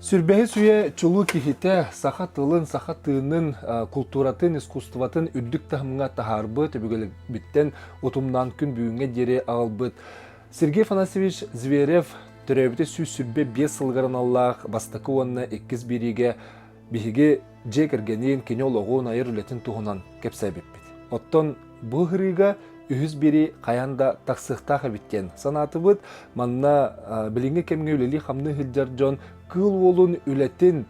Сүрбэһис үйэ чулуу киһитэ саха тылын, саха тыынын, култууратын, искусствотын үрдүк таһымҥа таһаарбыт, өбүгэлэрбиттэн утумнаан күн бүгүҥҥэ диэри аҕалбыт Сергей Афанасьевич Зверев төрөөбүтэ 125 сылыгар аналлаах бастакы уонна иккис биэриигэ биһиги дьиэ кэргэнин, кини олоҕун, айар үлэтин туһунан кэпсээбиппит. Оттон бу ыһырыыга үһүс биэрии хайаан да тахсыахтаах эбит диэн санаатыбыт. Манна билиҥҥи кэмҥэ үлэлии-хамныы сылдьар дьон Кыыл Уолун үлэтин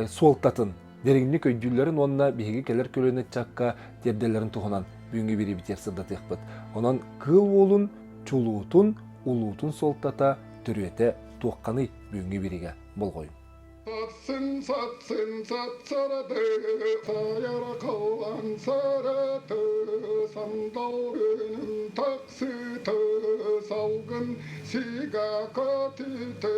суолтатын дириҥник өйдүүллэрин уонна биһиги кэлэр көлүөнэ ыччакка тиэрдэллэрин туһунан бүгүҥҥү биэриибитигэр сырдатыахпыт. Онон Кыыл Уолун чулуутун, улуутун суолтата, төрүөтэ туохханый бүгүҥҥү биэриигэ болҕойуҥ. Сатсын, сатсын, сапсарады, сайара кылан сараты, сандал күнүм тахсыты, салгын сига көтүтэ,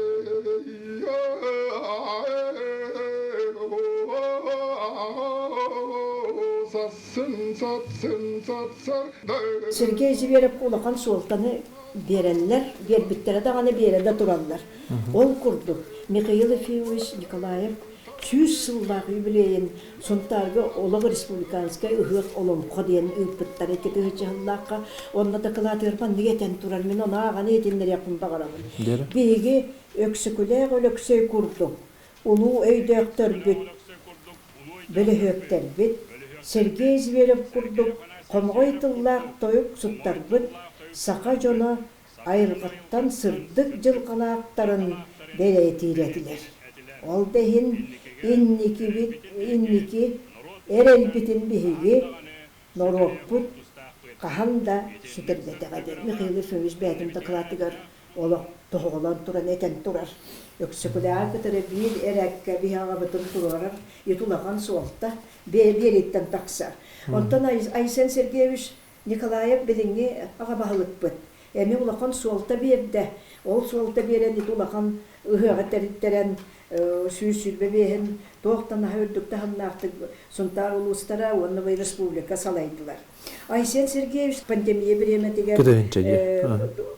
Сассын, сатсын, сапсарды. Сергей Зверев улахан суолтаны биэрэллэр, биэрбиттэрэ даҕаны биэрэ да тураллар. Ол курдук, Михаил Ефимович Николаев 100 сыллаах юбилейын Сунтаарга олох республиканскай ыһыах олоҥхо диэн ыыппыттар икки тыһыынча сыллаахха. Онно дакылаатыгар маннык этэн турар, мин ону ааҕан иһитиннэриэхпин баҕарабын. Биһиги Өксөкүлээх Өлөксөй курдук улуу өйдөөхтөрбүт, бөлөһүөктэрбит, Сергей Зверев курдук хомоҕой тыллаах тойуксуттарбыт саха дьоно айылҕаттан сырдык дьылҕалаахтарын бэлиэтиир этилэр. Ол да иһин инникибит инники эрэлбитин биһиги норуоппут хаһан да сүтэрбэтэҕэ диэн Михаил Ефимович бэйэтин дакылаатыгар олох тоһоҕолоон туран этэн турар. Өксөкүлээҕи кытары биир эрээккэ биһи аҕабытын туруорар ити улахан суолта биэрииттэн тахсар. Онтон Айсен Сергеевич Николаев билиҥҥи аҕа баһылыкпыт. Эмиэ улахан суолта биэрдэ. Ол суолта биэрэн ити улахан ыһыаҕы тэриттэрэн 125-ин туох да наһаа үрдүк таһымнаахтык Сунтаар улуустара уонна республика салайдылар. Айсен Сергеевич пандемия бириэмэтигэр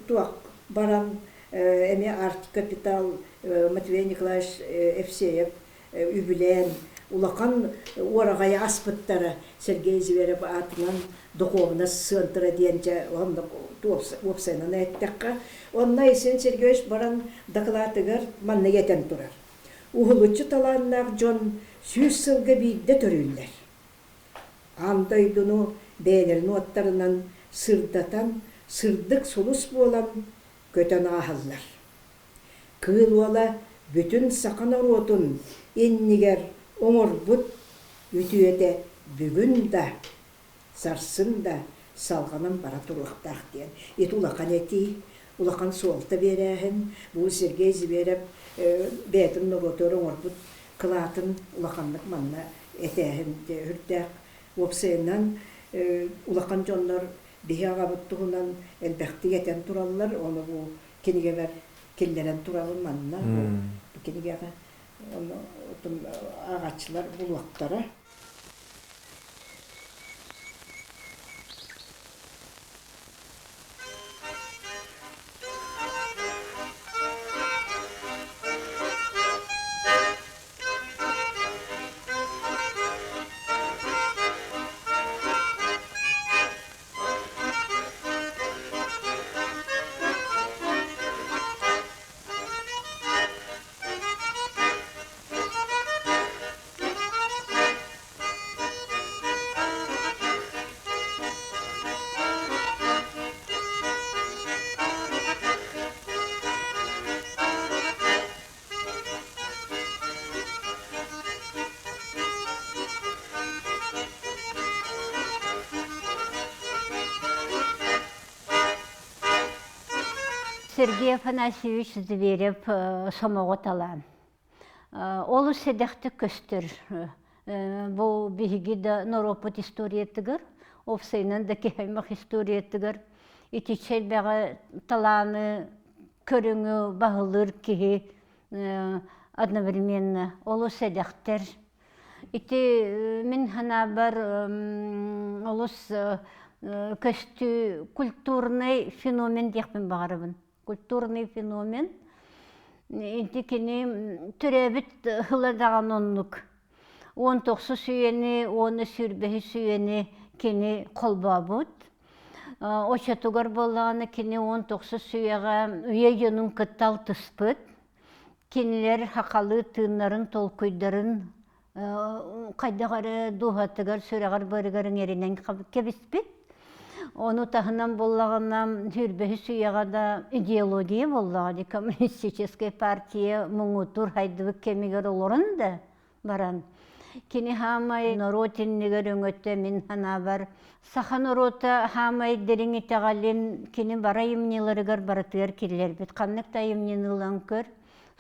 туох баран эмиэ Арктика капитал Матвей Николаевич Евсеев үбүлээн улахан уораҕайы аспыттара Сергей Зверев аатынан духуобунас сыантыра диэн дьэ онно уопсайынан эттэххэ онно Айсен Сергеевич баран дакылаатыгар маннык этэн турар уһулуччу талааннаах дьон 100 сылга биирдэ төрүүллэр аан дойдуну бэйэлэрин уоттарынан сырдатан сырдык сулус буолан көтөн ааһаллар Кыыл Уола бүтүн саха норуотун иннигэр оҥорбут үтүөтэ бүгүн да, сарсын да салҕанан бара туруохтаах диэн. Ити улахан этии, улахан суолта биэрээһин. Бу Сергей Зверев бэйэтин норуотугар оҥорбут кылаатын улаханнык манна этээһин үрдээх. Уопсайынан улахан дьоннор биһи аҕабыт туһунан элбэхтик этэн тураллар. Ону бу кинигэбэр киллэрэн турабын манна бу кинигэҕэ ону ааҕааччылар булуохтара. Сергей Афанасьевич Зверев сомоҕо талаан. Олус сэдэхтик көстөр. Бу биһиги да норуоппут историятыгар, уопсайынан да киһи аймах историятыгар итиччэ элбэҕи талааны көрүҥү баһылыыр киһи одновременно олус сэдэхтэр. Ити мин санаабар олус көстүү культурный феномен диэхпин баҕарабын. Культурный феномен. Ити кини төрөөбүт ыла даҕаны оннук. 19 үйэни уонна сүүрбэһис үйэни кини холбообут. Оччотугар буоллаҕына кини 19 үйэҕэ үйэ дьонун кытта алтыспыт. Кинилэр сахалыы тыыннарын, толкуйдарын хайдах эрэ дууһатыгар, сүрэҕэр быарыгар иҥэринэн кэбиспит. Ону таһынан буоллаҕына, сүүрбэһис үйэҕэ да идеология буоллаҕа дии, коммунистическай партия муҥутуур хайдыбыт кэмигэр олорон да баран, кини хаамай норуот иннигэр өҥөтө мин санаабар, саха норуота хаамай дириҥ итэҕэлин кини бары айымньыларыгар барытыгар киллэрбит. Ханнык да айымньыны ылан көр,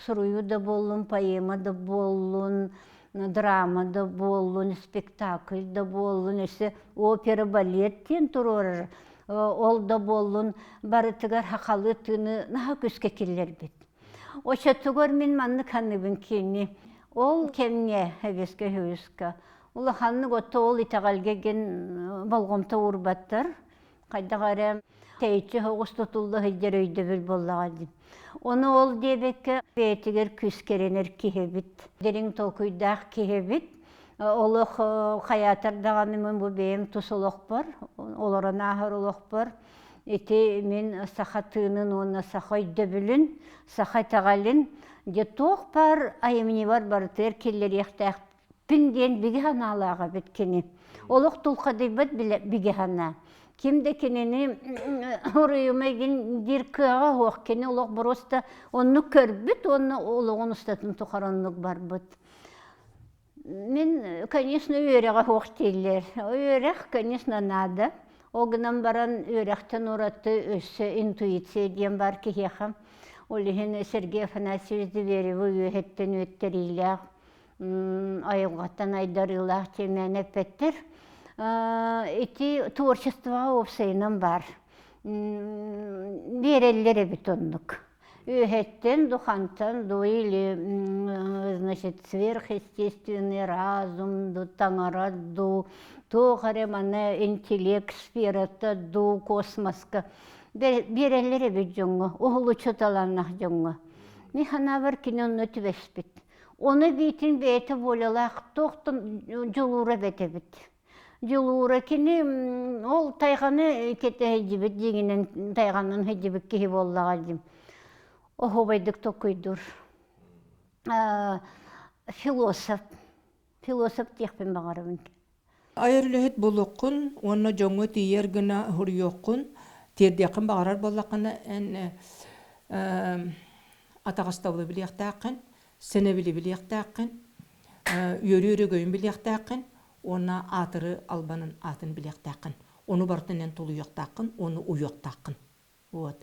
суруйуу да буоллун, поэма да буоллун, драма да буоллун, спектакль да буоллун, өссө опера, балет диэн туруорар, ол да буоллун, барытыгар сахалыы тыыны наһаа күүскэ киллэрбит. Оччотугар мин маннык саныыбын кини ол кэмҥэ Советскай Союзка улаханнык отто ол итэҕэлгэ гин болҕомто уурбаттар. Хайдах эрэ тэйиччи соҕус тутулла сылдьар өйдөбүл буоллаҕа дии. Ону ол диэбэккэ бэйэтигэр күүскэрэнэр киһибит, дириҥ толкуйдаах киһибит. Олох хайаатар даҕаны мин бу бэйэм тус олохпор, олорон ааһар олохпор ити мин саха тыынын уонна саха өйдөбүлүн, саха итэҕэлин дьэ туох баар айымньыбар барытыгар киллэриэхтээх Пин диэн бигэ санаалаах эбит кини. Олох тулхадыйбат бигэ санаа. Ким да кинини уруйума игин диир кыаҕа суох. Кини олох просто оннук көрбүт уонна олоҕун устатын тухары оннук барбыт. Мин, конечно, үөрэҕэ суох дииллэр. Үөрэх, конечно, надо. Ол гынан баран үөрэхтэн ураты өссө интуиция диэн баар киһиэхэ. Ол иһин Сергей Афанасьевич Зверевы үөһэттэн үөттэриилээх айылҕаттан айдарыылаах диэн эппэттэр. Ити творчествоҕа уопсайынан баар. Биэрэллэр эбит оннук. Үөһэттэн, духантан ду или значит сверхъестественный разум ду, таҥара ду, туох эрэ маны интеллект сферата ду, космоска биэрэллэр эбит дьоҥҥо, уһулуччу талааннаах дьоҥҥо. Мин санаабар кини онно түбэспит. Ону эбиитин бэйэтэ волялаах туохтан дьулуура эбит эбит. Дьулуура кини ол тайҕаны кэтэһийдибит дьиҥинэн тайҕанан сылдьыбыт киһи буоллаҕа дии. Оһуобайдык толкуйдуур. Философ. Философ диэхпин баҕарабын. Айар үлэһит буолуоххун уонна дьоҥҥо тиийэр гына суруйуоххун, тиэрдиэххин баҕарар буоллаххына, эн атаҕастабылы билиэхтээххин, сэнэбили билиэхтээххин, үөрүү өрөгөйүн билиэхтээххин уонна аатыры албанын аатын билиэхтээххин. Ону барытын эн тулуйуохтааххын уонна уйуохтааххын. Вот.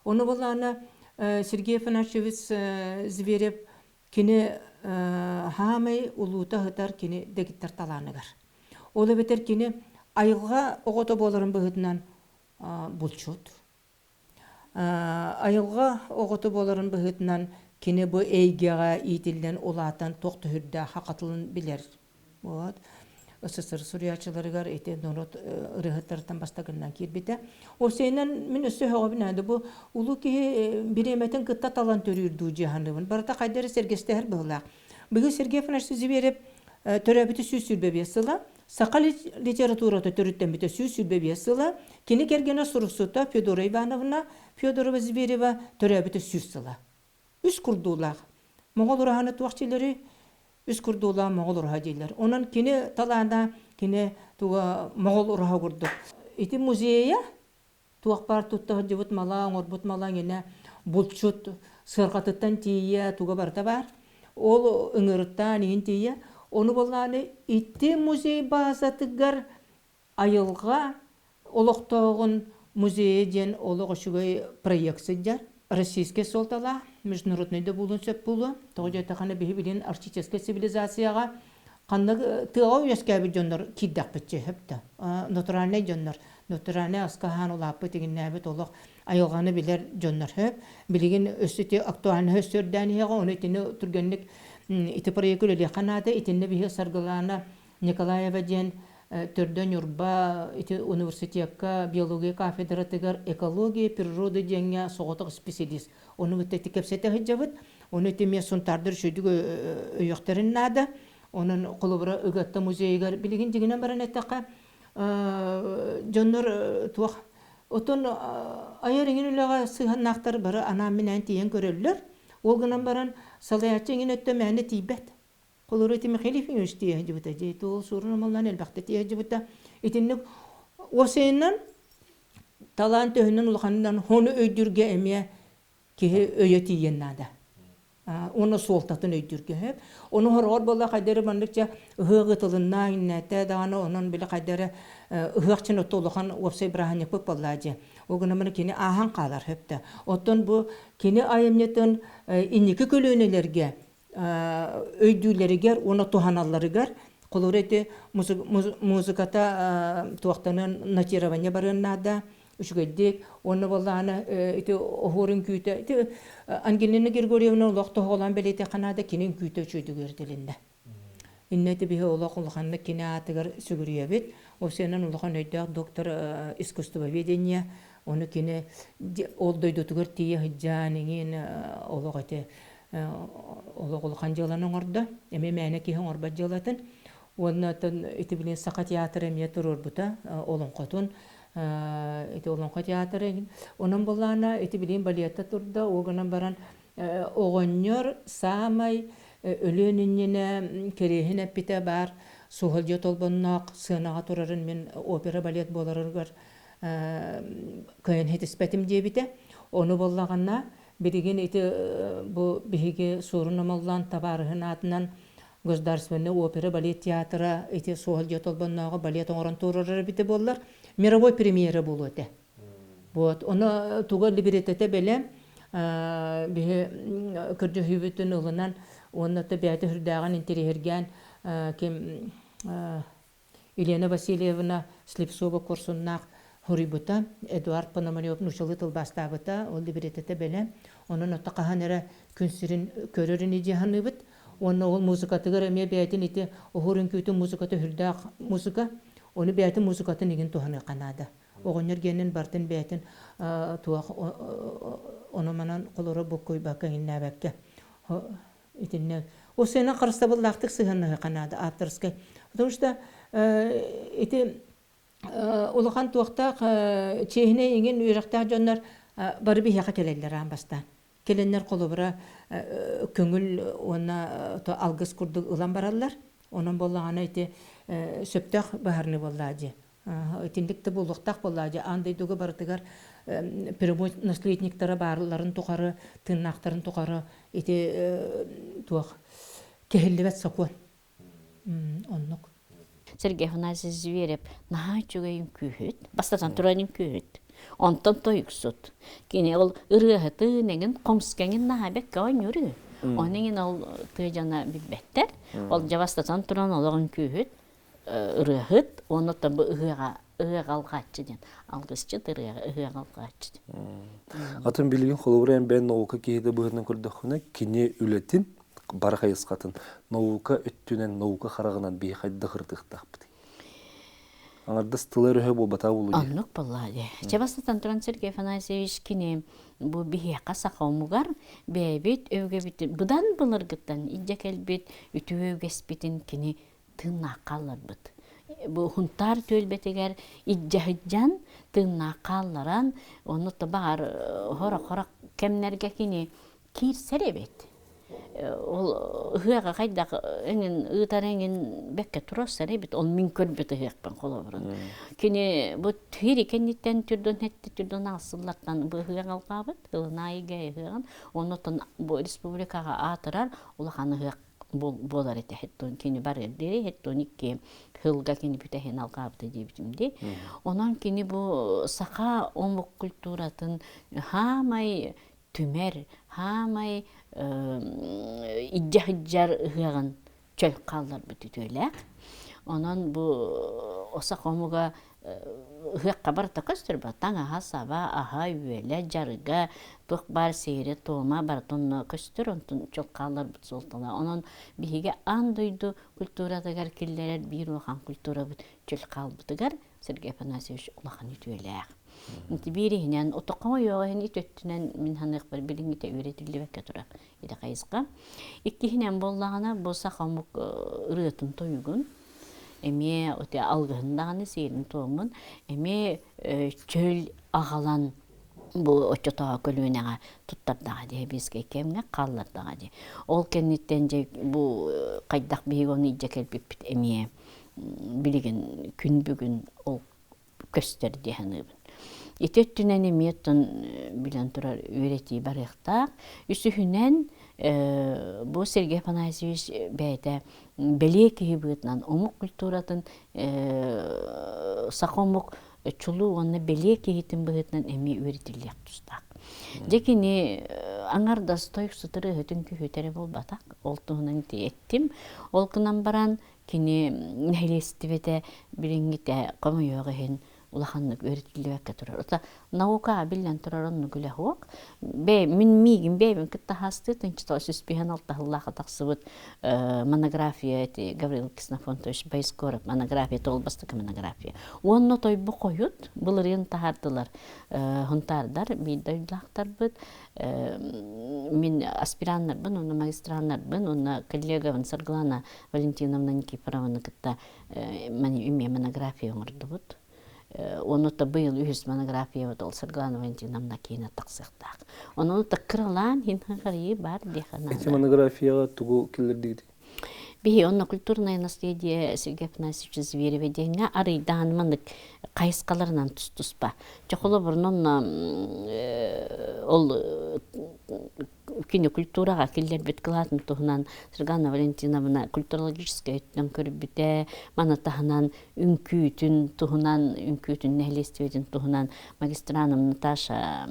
Ону былаана Сергей Афанасьевич Зверев кини хаамай улуута ыһытар кини дэгиттэр талааныгар. Ол эбэтэр кини айылҕа оҕото буоларын быһыытынан булчут. Айылҕа оҕото буоларын быһыытынан кини бу эйгэҕэ иитиллэн улаатан туох төһүрдээх хахатылын билэр. Вот. СССР суруйааччыларыгар ити норуот ырыаһыттарыттан бастакыннан киирбитэ. Уопсайынан мин өссө өһөҕөбүн ээ бу улуу киһи бириэмэтин кытта талан төрүүр дуу дьаһаныбын. Барыта хайда эрэ сэргэстэһэр быһыылаах. Быһыы Сергей Афанасьевич Зверев төрөөбүтэ 125 сыла, саха литературата төрүттэммитэ 125 сыла, кини кэргэнэ суруксута Федора Ивановна Федорова Зверева төрөөбүтэ 100 сыла. Үс курдуулаах. Моҕол ураһаны туох дииллэрий? Үс курдуулаах моҕол ураһа дииллэр. Онон кини талаана кини туга моҕол ураһа курдук. Ити музейа туох баар тутта сылдьыбыт мала, оҥорбут мала иҥинэ булчут сыарҕатыттан тиийэ туга барыта баар. Ол ыҥырыттаан иһин тиийэ. Ону буоллааны ити музей баазатыгар Айылҕа олохтооҕун музейа диэн олох үчүгэй проект сылдьар. Российскай суолталаах, международнай да буолуон сөп буолуо. Тоҕо диэтэххинэ биһи билин арктическай цивилизацияҕа ханнык тыаҕа үөскээбит дьоннор киирдэхпит сөп да. Натуральнай дьоннор, натуральнай аска аһаан улааппыт, игиннээбит олох айылҕаны билэр дьоннор сөп. Билигин өссө ити актуальноһы өссө үрдээн иһиэҕэ, ону итини түргэнник ити проекты үлэлиэххэ наада. Итиннэ биһи Саргылаана Николаева диэн төрдө Ньурба ити университекка биология кафедратыгар экология природы диэҥҥэ соҕотох специалист. Ону кытта ити кэпсэтэ сылдьабыт. Ону ити эмиэ Сунтаардар үчүгэйдик өйүөхтэрин наада. Онон холобура Ыгыатта музейыгар билигин дьиҥинэн баран эттэххэ дьоннор туох Оттон айар иҥин үлэҕэ сыһыаннаахтар бары анаан-минээн тиийэн көрөллөр. Ол гынан баран салайааччы иҥин өттө мээнэ тиийбэт. Холобура, ити Михаил Ефимович тиийэ сылдьыбыта дии. Ити ол суорун омоллоон элбэхтэ тиийэ сылдьыбыта. Итинник уопсайынан талаан төһөнөн улаханынан хону өйдүүргэ эмиэ киһи өйө тиийиэн наада. Уонна суолтатын өйдүүргэ сөп. Ону хороҕор буолла хайда эрэ маннык дьэ ыһыах ыытылынна иннэтэ даҕаны онон били хайда эрэ ыһыах чин отто улахан уопсай бырааһынньыкпыт буоллаа дьэ. Ол гынан баран кини ааһан хаалар сөп да. Оттон бу кини айымньытын инники көлүөнэлэргэ өйдүүлэригэр уонна туһаналларыгар холобура ити музыката туохтанан нотирование барыан наада үчүгэйдик уонна буоллаҕына ити оһуор үҥкүүтэ ити Ангелина Григорьевна олох тоһоҕолоон бэлиэтиэххэ наада кини үҥкүүтэ үчүгэйдик үөрэтилиннэ. Иннэ ити биһи олох улаханнык кини аатыгар сүгүрүйэбит. Овсенан улахан өйдөөх доктор искусствоведения ону кини ол дойдутугар тиийэ сылдьан иҥин олох ити олох улахан дьыаланы оҥордо. Эмиэ мээнэ киһи оҥорбот дьыалатын. Уонна ити билин Саха театра эмиэ туруорбута олоҥхотун ити Олоҥхо театра онон буоллаҕына ити билигин балетта турда ол гынан баран оҕонньор саамай өлүөн иннинэ кэриэһин эппитэ баар Суһалдьа Толбонноох сыанаҕа турарын мин опера балет буоларыгар кыайан ситиспэтим диэбитэ. Ону буоллаҕына билигин ити бу биһиги Суорун Омоллоон табаарыһын аатынан Государственный опера балет театра ити Суһалдьа Толбоннооҕу балет оҥорон туруорар эбитэ буоллар мировой премьера буолуо этэ. Вот. Ону туга либретэтэ бэлэм биһи көрдөһүүбүтүн ылынан уонна то бэйэтэ сүрдээҕин интэриэһиргээн ким Елена Васильевна Слепцова курсуннаах хоруйбута, Эдуард Пономарев нууччалыы тылбаастаабыта, ол либретэтэ бэлэм. Онон отто хаһан эрэ күн сирин көрөр ини дии саныыбыт. Уонна ол музыкатыгар эмиэ бэйэтин ити оһуор үҥкүүтүн музыката сүрдээх музыка. Ону бэйэтин музыкатын игин туһаныахха наада. Оҕонньор гиэнин бартын бэйэтин туох ону-манан холоро буккуйбакка иҥиннээбэккэ итиннэ ол сыана харыстабыллаахтык сыһыаннаһыахха наада авторскай потому что ити улахан туохтаах чиэһинэй иҥин үөрэхтээх дьоннор бары биһиэхэ кэлэллэр аан бастаан кэлэннэр холобура көҥүл уонна алгыс курдук ылан бараллар онон буоллаҕына ити сөптөөх быһаарыныы буоллаа дии Итинник да буолуохтаах буоллаа дьэ аан дойдуга барытыгар прямой наследниктара баарларын тухары тыыннаахтарын тухары ити туох кэһиллибэт сокуон оннук Сергей Афанасьевич Зверев наһаа үчүгэй үҥкүүһүт, бастатан туран үҥкүүһүт. Онтон тойуксут. Кини ол ырыаһытын эҥин хомуска эҥин наһаа бэккэ оонньуур үһү. Ону эҥин ол тыа дьоно билбэттэр. Ол дьэ бастатан туран олох үҥкүүһүт ырыаһыт уонна оттон бу ыһыаҕа ыһыаҕа алҕааччы диэн алгысчыт ырыаҕа ыһыаҕа алҕааччы диэн. Атын билигин холобура эн бэйэн наука киһитэ быһыытынан көрдөххүнэ кини үлэтин бары хайысхатын наука өттүнэн наука хараҕынан биһи хайдах ырытыахтаахпытый? Аҥардас тыла өрөһө буолбатаа буолуо дии. Оннук буоллаа дии. Чэ бастатан туран Сергей Афанасьевич кини бу биһиэхэ саха омугар бэйэбит өбүгэбитин быдан былыргыттан илдьэ кэлбит үтүө үгэспитин кини тыыннаах хаалларбыт. Бу Хунтаар түөлбэтигэр илдьэ сылдьан тыыннаах хаалларан, ону баҕар хорох-хорох кэмнэргэ кини киирсэр эбит. Ол ыһыаҕа хайдах эҥин ыытар эҥин бэккэ турарсар эбит. Ол мин көрбүт ыһыахпын холобурун. Кини бу тири кэнниттэн түрдөн хэтти түрдөн аҕысыллартан бу ыһыах алҕаабыт. Ылынаайыга ыһыаҕын. Оннуттан бу республикаҕа аатырар улахан ыһыах буолар этэ хеттон кини барыар диэри хеттон икки сылга кини бүтэһин алҕаабыта диэбитим дии онон кини бу саха омук культуратын хаамай түмэр хаамай илдьэ сылдьар ыһыаҕын чөл хаалларбыт үтүөлээх онон бу саха омуга Ыһыахха барыта көстөр таҥаһа-саба, аһа-үөлэ, дьарыга, туох баар сиэрэ-туома барыта онно көстөр, онтон чөл хаалларбыт суолталаах. Онон биһиги аан дойду культуратыгар киллэрэр биир улахан культурабыт чөл хаалбытыгар Сергей Афанасьевич улахан үтүөлээх. Ити биир иһинэн отокко ойоҕо иһин ит өттүнэн мин саныахпар билиҥҥитэ үөрэтиллибэккэ турар идэ хайысха. Иккиһинэн буоллаҕына бу саха омук ырыатын тойугун эмиэ алгыһын даҕаны сиэрин-туомун эмиэ чөл аҕалан бу оччотооҕу көлүөнэҕэ туттардаҕа дии сэбиэскэй кэмҥэ хааллардаҕа дии. Ол кэнниттэн дьэ бу хайдах биһиги ону илдьэ кэлбиппит эмиэ билигин күн бүгүн ол көстөр дии саныыбын. Ити өттүнэн эмиэ оттон билэн турар үөрэтии барыахтаах. Үсүһүнэн бу Сергей Афанасьевич бэйэтэ бэлиэ киһи быһыытынан омук культуратын саха омук чулуу уонна бэлиэ киһитин быһыытынан эмиэ үөрэтиллиэх тустаах. Дьэ кини аҥардас тойуксутар өһөтүн күһүтэрэ буолбатах. Ол туһунан ити эттим. Ол гынан баран кини нэһилиэстибэтэ билиҥҥитэ хомойуох иһин улаханнык үөрэтиллибэккэ турар. Ота наука биллэн турар оннук үлэ суох. Бэйэ мин миигин бэйэбин кытта хаастыы тынчыта сүспүһэн алтаһыллаах тахсыбыт монография эти Гаврил Ксенофонтович Боискоров монография тоҕул бастакы монография. Уонна тойбу хойут былырыын таһаардылар хунтаардар биир дойдулаахтарбыт мин аспираннарбын уонна магистраннарбын уонна коллегабын Саргылана Валентиновна Никифорованы кытта эмиэ монография оҥордубут. Ону та быйыл үһүс монографиябыт ол Саргылана Валентиновна киинэ тахсыахтаах. Ону та кыралаан хин харыйы бар диэхэ наада. Эти монографияҕа тугу киллэрдигит? Биһи онно культурное наследие Сергей Афанасьевича Зверева диэҥҥэ арыйдаан маннык хайысхаларынан тус-туспа. Чэ холобурун онно ол кини культураҕа киллэрбит кылаатын туһунан Саргана Валентиновна культурологическай өттүнэн көрбүтэ, маны таһынан үҥкүүтүн туһунан, үҥкүүтүн нэһилиэстибэтин туһунан магистраным Наташа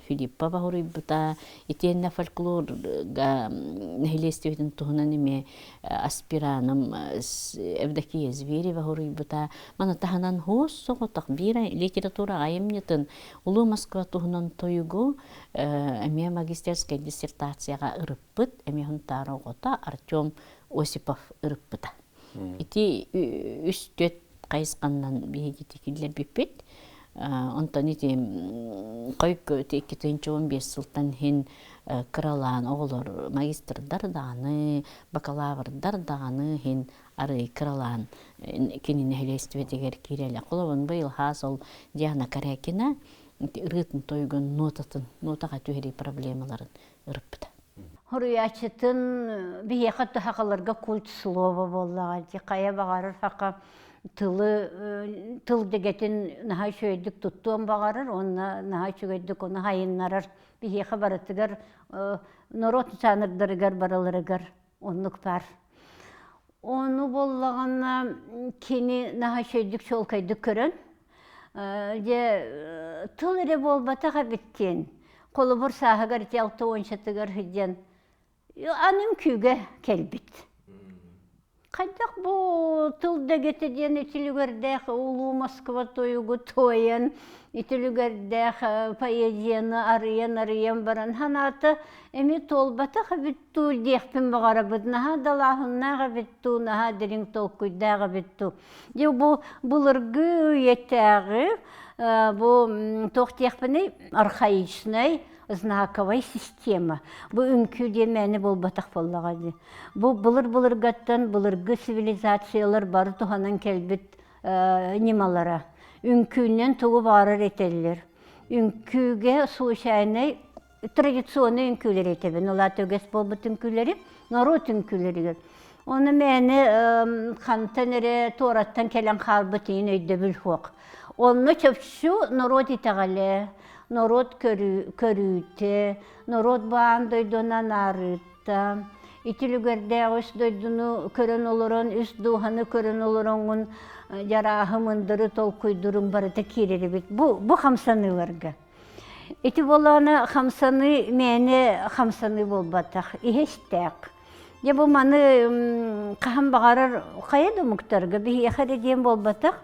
Филиппова суруйбута, итиэннэ фольклорга нэһилиэстибэтин туһунан эмиэ аспираным Евдокия Зверева суруйбута. Маны таһынан хоос соҕотох биир литература айымньытын Улуу Москва туһунан тойугу эмиэ магистерскай диссертацияҕа ырыппыт, эмиэ Хунтаар оҕото Артем Осипов ырыппыта. Ити үс-түөрт хайысханнан биһиги киллэрбиппит. Онтон ити хойку ити 2015 сылтан иһин кыралаан оҕолор магистрдар даҕаны, бакалаврдар даҕаны иһин арый кыралаан кини нэһилиэстибэтигэр киирэлэ. Холобун быйыл хаас ол Диана Корякина ырыатын тойугун нотатын, нотаҕа түһэрии проблемаларын ырыппыта. Хоруйааччытын биһиэхэ сахаларга культ слова буоллаҕа дии хайа баҕарар саха тылы тыл дэгэтин наһаа үчүгэйдик туттуон баҕарар уонна наһаа үчүгэйдик ону хайыннарар биһиэхэ барытыгар норуот жанрдарыгар барыларыгар оннук баар. Ону буоллаҕына кини наһаа үчүгэйдик чуолкайдык көрөн дьэ тыл эрэ буолбатах эбит диэн холобур сааһыгар ити алта уончатыгар сылдьан аны үҥкүүгэ кэлбит. Хайдах бу тыл дэгэтэ диэн итилүгэрдээх улуу Москва тойугу туойан, итилүгэрдээх поэзияны арыйан-арыйан баран санаата эмиэ туолбатах эбит дуу диэхпин баҕарабыт, наһаа далааһыннаах эбит дуу, наһаа дириҥ толкуйдаах эбит дуу. Дьэ бу былыргы үйэтээҕи бу туох диэхпиний архаичнай знаковай система. Бу үҥкүү диэн мээнэ буолбатах буоллаҕа дии. Бу былыр-былыргаттан былыргы цивилизациялар бары туһанан кэлбит ньымалара. Үҥкүүнэн тугу баҕарар этэллэр. Үҥкүүгэ случайнай традиционный үҥкүүлэри этэбин. Ол аата үгэс буолбут үҥкүүлэри, норуот үҥкүүлэригэр. Ону мээнэ хантан эрэ туораттан кэлэн хаалбыт иин өйдөбүл суох. Онно чопчу норуот итэҕэлэ, норуот көрүүтэ, норуот баан дойдунан аарыыта, ити үлүгэрдээх үс дойдуну көрөн олорон, үс дууһаны көрөн олороҥҥун дьарааһы мындыры толкуйдуруҥ барыта киирэр эбит. Бу, бу хамсаныыларга. Ити буолаана хамсаныы мээнэ хамсаныы буолбатах, иһэ-истээх. Дьэ бу маны хаһан баҕарар хайа да омуктарга биһиэхэ эрэ диэн буолбатах.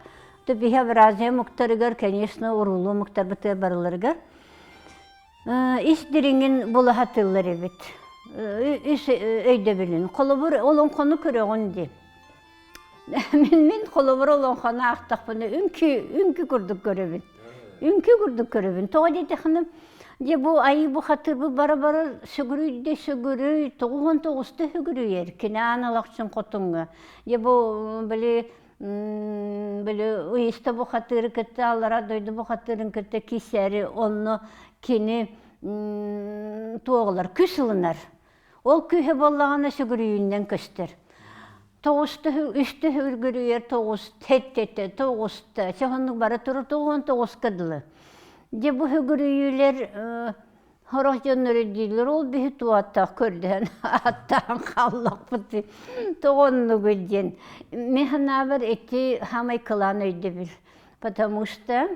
Биһи Евразия омуктарыгар, конечно, уруулуу омуктарбытыгар барыларыгар ис дириҥин булаһатыллар эбит. Үс өйдөбүлүн. Холобур, олоҥхону көрөҕүн дии. Мин холобур олоҥхону аахтахпына үҥкүү, үҥкүү курдук көрөбүн. Үҥкүү курдук көрөбүн. Тоҕо диэтэххинэ, дьэ бу айыы бу хатырбы бара-бара сүгүрүй да сүгүрүй, 99-та сүгүрүйэр кини аан алахчын хотуҥҥа. Дьэ бу били били ыйыста бу хатыры кытта аллара дойду бу хатырын кытта кисэри онно кини туоҕулар күс ылынар. Ол күүһэ буоллаҕына сүгүрүйүүннэн көстөр. Тоҕуста үстэ үргүрүйэр тоҕус тэттэтэ тоҕуста сehоннук бара турар тоҕуон тоҕуска дылы. Дьэ бу сүгүрүйүүлэр сорох дьоннор дииллэр ол биһи туаттаах көрдөһөн аттаан хааллахпыт тоҕоннугу диэн. Мин санаабар ити самай кылаан өйдөбүл. Потому что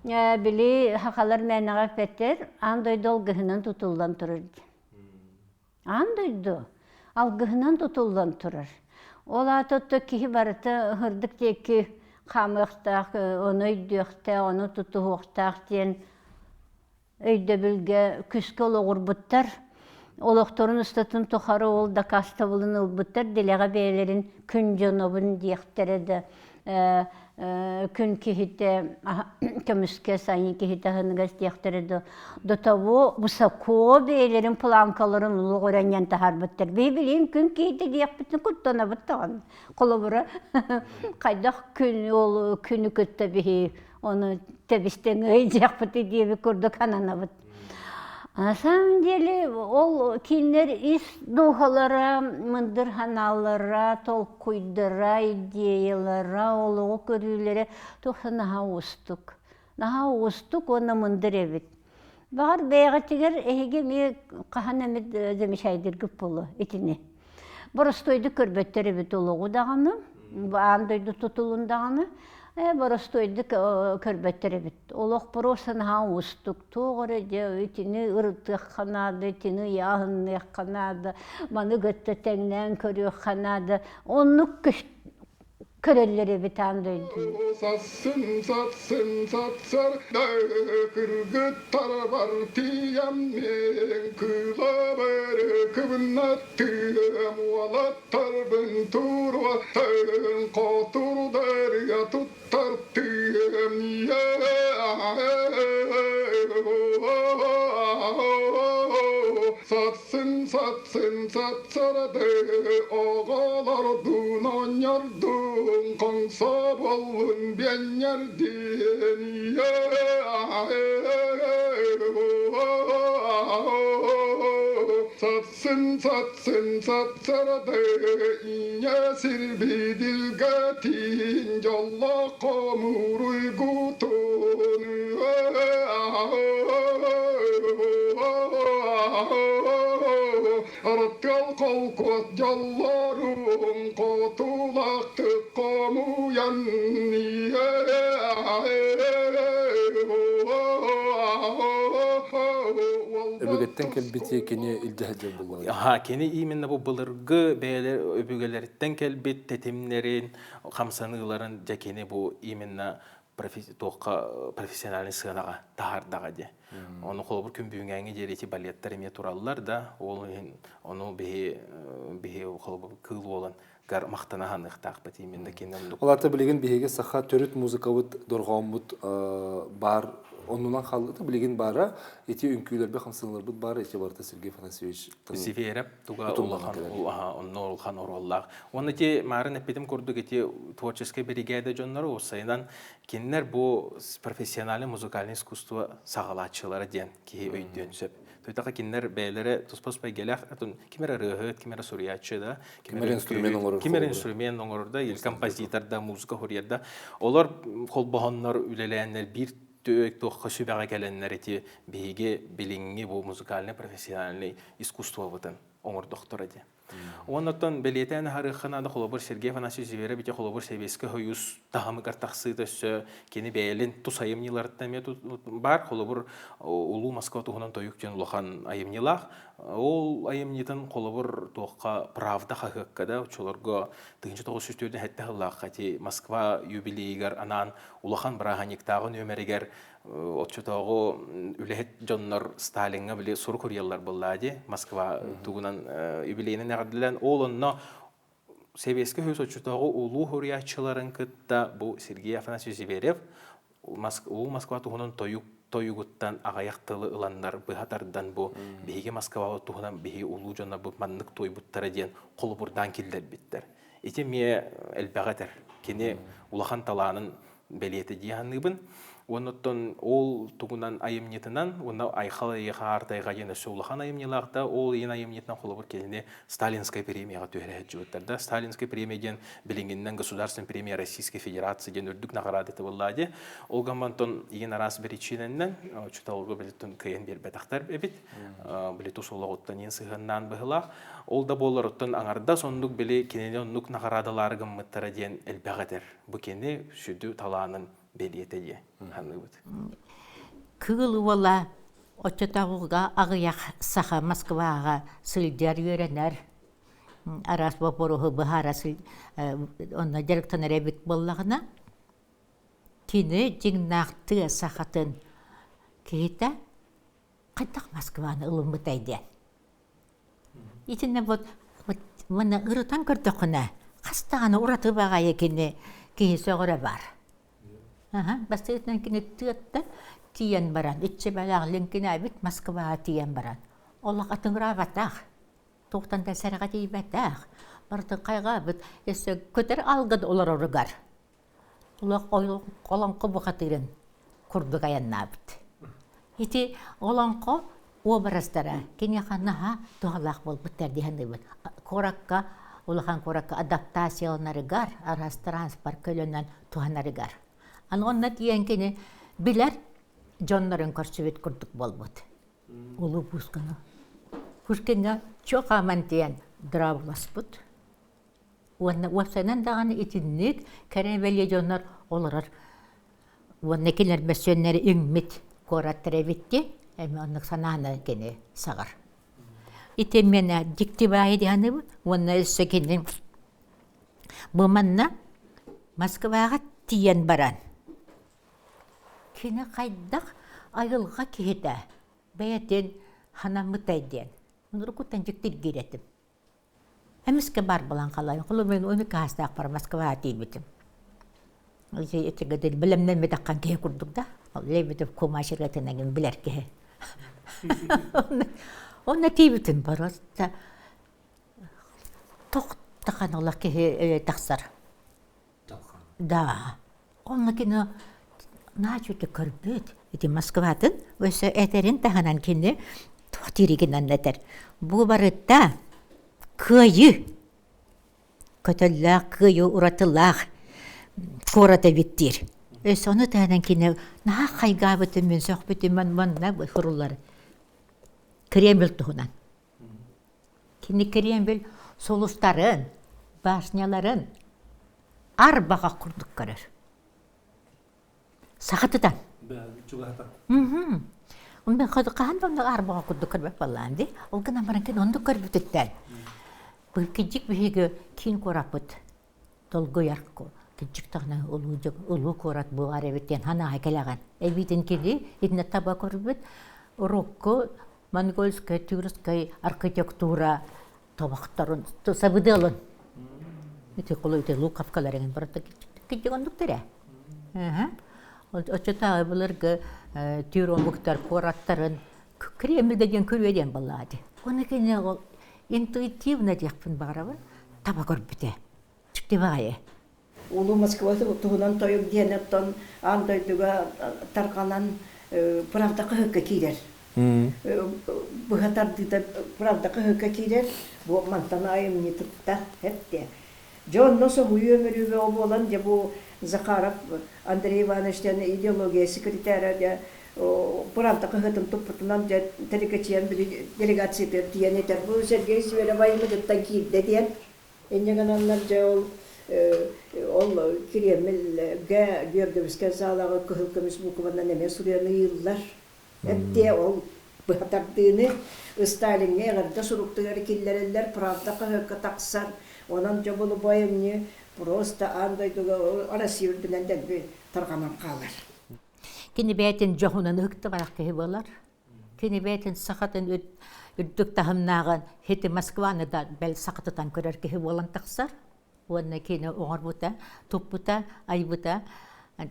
били сахалар мээнэҕэ эппэттэр аан дойду алгыһынан тутуллан турар диэн. Аан дойду алгыһынан тутуллан турар. Ол аата оттон киһи барыта ырдык диэки хаамыахтаах, ону өйдүөхтээх, ону тутуһуохтаах диэн өйдөбүлгэ күскэ олоҕурбуттар. Олохторун устатын тухары ол дакаастабылын ылбыттар, дэлэҕэ бэйэлэрин күн дьонобун диэхтэрэ да күн киһитэ көмүскэс айыы киһитэ аһыныгас диэхтэрэ до до того высоко бэйэлэрин планкаларын олох өрөнньөн таһаарбыттар. Биһи билигин күн киһитэ диэхпитин куттанабыт даҕаны. Холобура, хайдах күн ол күнү кытта биһи ону тэбистэн ыйдьахпыт диэбит курдук ананабыт. На самом деле ол кинилэр ис дууһалара, мындыр санаалара, толкуйдара, идеялара, олоҕу көрүүлэрэ туох наһаа уустук. Наһаа уустук уонна мындыр эбит. Баҕар бэйэҕитигэр эһиги эмиэ хаһан эмит замечайдыргыт буолуо итини. Боростуойдук көрбөттөр эбит олоҕу даҕаны, аан дойду тутулун даҕаны, боростуойдук көрбөттөр эбит. Олох просто наһаа уустук. Туох эрэ дьэ итини ырытыахха наада, итини ыйааһынныахха наада, маны кытта тэҥнээн көрүөххэ наада. Оннук көрөллөр эбит аан дойдуну. Сассын, сассын, сатсар да кыргыттарбар тиийэммин кыылабыр кыбыннаттыам уолаттарбын туруоттан хотурдарга туттартыам Сатсын, сатсын, сатсарады, оҕолордуун оонньордуун, хоҥсо буоллун биэнньэрдиин. Сатсын, сатсын, сатсарады, ийэ сирбидилгэтин, дьоллоох хомуруйгутун. Арыттыал холкуос дьоллорун хотулахтык хомуйан Өбүгэттэн кэлбити кини илдьэ сылдьар буоллаҕа. Аха, кини именно бу былыргы бэйэлэр өбүгэлэриттэн кэлбит тэтимнэрин, хамсаныыларын дьэ кини бу именно туохха профессиональный сыанаҕа таһаардаҕа дии. Ону холобур күн бүгүҥҥээҥҥи диэри ити балеттар эмиэ тураллар да, ол иһин ону биһи биһи холобур кыыл уолан гар махтана ханыахтаахпыт именно кини оннук. Ол аата билигин биһиги саха төрүт музыкабыт дорҕооммут баар оннунан хааллыта билигин баара ити үҥкүүлэрбит хамсаныыларбыт баара ити барыта Сергей Афанасьевич Северов туга улахан онно улахан оруоллаах. Уонна ити маарын эппитим курдук ити творческай биригээдэ дьонноро уопсайынан кинилэр бу профессиональный музыкальный искусство саҕалааччылара диэн киһи өйдүөн сөп. Туйтаха кинилэр бэйэлэрэ туспа-туспа эйгэлээх ким эрэ ырыаһыт, ким эрэ суруйааччы да, ким эрэ инструмент оҥорор, ким эрэ инструмент оҥорор да, или композитор да, музыка суруйар да. Олор холбоһоннор үлэлээннэр биир туохха сүбэҕэ кэлэннэр ити биһиги билиҥҥи бу музыкальный профессиональный искусствобытын оҥордохторо диэн. Оннуттан бэлиэтээн аһарыахха наада холобур Сергей Афанасьевич Зверев ити холобур Сэбиэскэй Союз таһымыгар тахсыыта өссө кини бэйэлин тус айымньыларыттан эмиэ баар холобур Улуу Москва туһунан тойук диэн улахан айымньылаах. Ол айымньытын холобур туохха Правда хаһыакка да оччолорго 1947 сыллаахха ити Москва юбилейыгар анаан улахан бырааһынньыктааҕы нүөмэригэр оччотооҕу үлэһит дьоннор Сталиҥҥа били сурук суруйаллар буоллаа дии Москва тугунан юбилейынан эҕэрдэлээн ол онно Сэбиэскэй Союз оччотооҕу улуу суруйааччыларын кытта бу Сергей Афанасьевич Зверев Улуу Москва туһунан тойук тойугуттан аҕыйах тылы ыланнар быһа тардан бу биһиги Москвабыт туһунан биһиги улуу дьоннорбут маннык туойбуттара диэн холобурдаан киллэрбиттэр. Ити эмиэ элбэҕи этэр. Кини улахан талаанын бэлиэтэ дии саныыбын. Уонна ол тугунан айымньытынан уонна Айхал эйиэхэ аартайга диэн өссө улахан айымньылаах да ол иин айымньытынан холобур кинини Сталинскай премияҕа түһэрэ сылдьыбыттар да Сталинскай премия диэн билиҥҥинэн Государственная премия Российской Федерации диэн үрдүк наҕараадата буоллаа дии. Ол гаммантон иин араас биричиинэннэн учууталга билиттэн кыайан биэрбэтэхтэр эбит. Били тус олоҕуттан иин сыһыаннаан быһылаах. Ол да буоллар оттон аҥардас оннук били кинини оннук наҕараадалаары гыммыттара диэн элбэх этэр. Бу кини сүдү талаанын бэлиэтэ диye саныыбыт. Кыыл уола оччотооҕуга аҕыйах саха Москваҕа сылдьар үөрэнэр араас боппуруоһу быһаара онно дьарыктанар эбит буоллаҕына кини дьиҥнээх тыа сахатын киһитэ хайдах Москваны ылыммытай диэн Итиннэ вот манна ырытан көрдөххүнэ, хас даҕаны ураты баҕайы кини киһи сөҕөрө баар. Бастакытынан кини тыаттан тиийэн баран, иччи-бэлээх лиҥкинээбит Москваҕа тиийэн баран, олох атыҥыраабатах, туохтан да сэрэҕэ тиийбэтэх, барытын хайҕаабыт, өссө көтөр алгын олороругар Олох олоҥхо бухатыырын курдук айаннаабыт. Ити олоҥхо уобарастара киниэхэ наһаа туһалаах буолбуттар дии саныыбын. Куоракка, улахан куоракка адаптацияланарыгар, араас транспорт көлөнөн туһанарыгар. Аны онно тиийэн кини билэр дьоннорун көрсүбүт курдук буолбут. Улуу Пушкины. Пушкиҥҥа чуо хааман тиийэн дорооболоспут. Уонна уопсайынан даҕаны итинник кэрэ бэлиэ дьоннор олорор уонна кинилэр мөссүөннэри иҥмит куораттар эбит дии эмиэ оннук санааны кини саҕар. Ити миэнэ дьикти баайы дии саныыбын уонна өссө кини бу манна Москваҕа тиийэн баран кини хайдах айылҕа киһитэ бэйэтин санаммытай диэн уруккуттан дьиктиргиир этим. Эмискэ баар буолан хаалайын. Холобур, он икки Москваҕа тиийбитим. Ити бэлэмнэммэтэххин киһи курдук да. Лебедев кумачыргатын билэр киһи. Онно тиийбитим просто тохтахан олох киһи тахсар. Да. Онно кини наачута көрбүт. Ити Москватын өссө этэрин таһынан кини туох дииригинэн этэр. Бу барыта кыайыы көтөллөөх кыайыы уратылаах куорат эбит диир. Өссө ону таһынан кини наһаа хайгаабытын мин сөхпүтүм манна суруллар Кремль туһунан. Кини Кремль сулустарын, башняларын арбаҕа курдук көрөр. Сахатытан. Онно хаһан да онно арбаҕа курдук көрбөт буоллаан дии. Ол гынан баран кини оннук көрбүтүттэн. Кыдьык биһиги киин куораппыт долгуйар кырдьык даҕаны улуу улуу куорат буолар эбит диэн санааҕа кэлэҕин. Эбиитин кини итиннэ таба көрбүт урукку монгольскай, тюркскай архитектура тобохторун сабыдыалын ити холу ити луковкалар эҥин барыта кырдьык оннуктар ээ. Оччотооҕу былыргы түүр омуктар куораттарын Кремльгэ диэн күрүө диэн буоллаҕа дии. Ону кини ол интуитивно диэхпин баҕарабын таба көрбүтэ. Дьикти баҕайы. Улуу Москва туһунан тойук диэн оттон аан дойдуга тарҕанан правда хаһыакка киирэр. Быһа тардыыта правда хаһыакка киирэр. Бу мантан айымньытытта эттэ. Дьэ онно соһуйуу өмүрүүбэ буолан дьэ бу Захаров Андрей Иванович диэн идеология секретаря дьэ. Правда хаһыатын туппутунан дьэ тэликэчийэн били делегациятыгар тиийэн этэр бу Сергей Зверев айымньытыттан киирдэ диэн. Инньэ гынаннар дьэ ол ол Кириэмилгэ Георгиевскай саалаҕа кыһыл көмүс буукубанан эмиэ суруйан ыйыыллар. Эптиэ ол быһа тардыыны Сталиҥҥа эҕэрдэ суруктугар киллэрэллэр, Правда хаһыакка тахсар. Онон дьэ бу айымньы просто аан дойдуга Россия үрдүнэн дэлби тарҕанан хаалар. Кини бэйэтин дьоһунан ыһыктыбатах киһи буолар. Кини бэйэтин сахатын үрдүк таһымнааҕын хити Москваны да бэл сахатытан көрөр киһи буолан тахсар. Уонна кини оҥорбута, туппута, айбыта,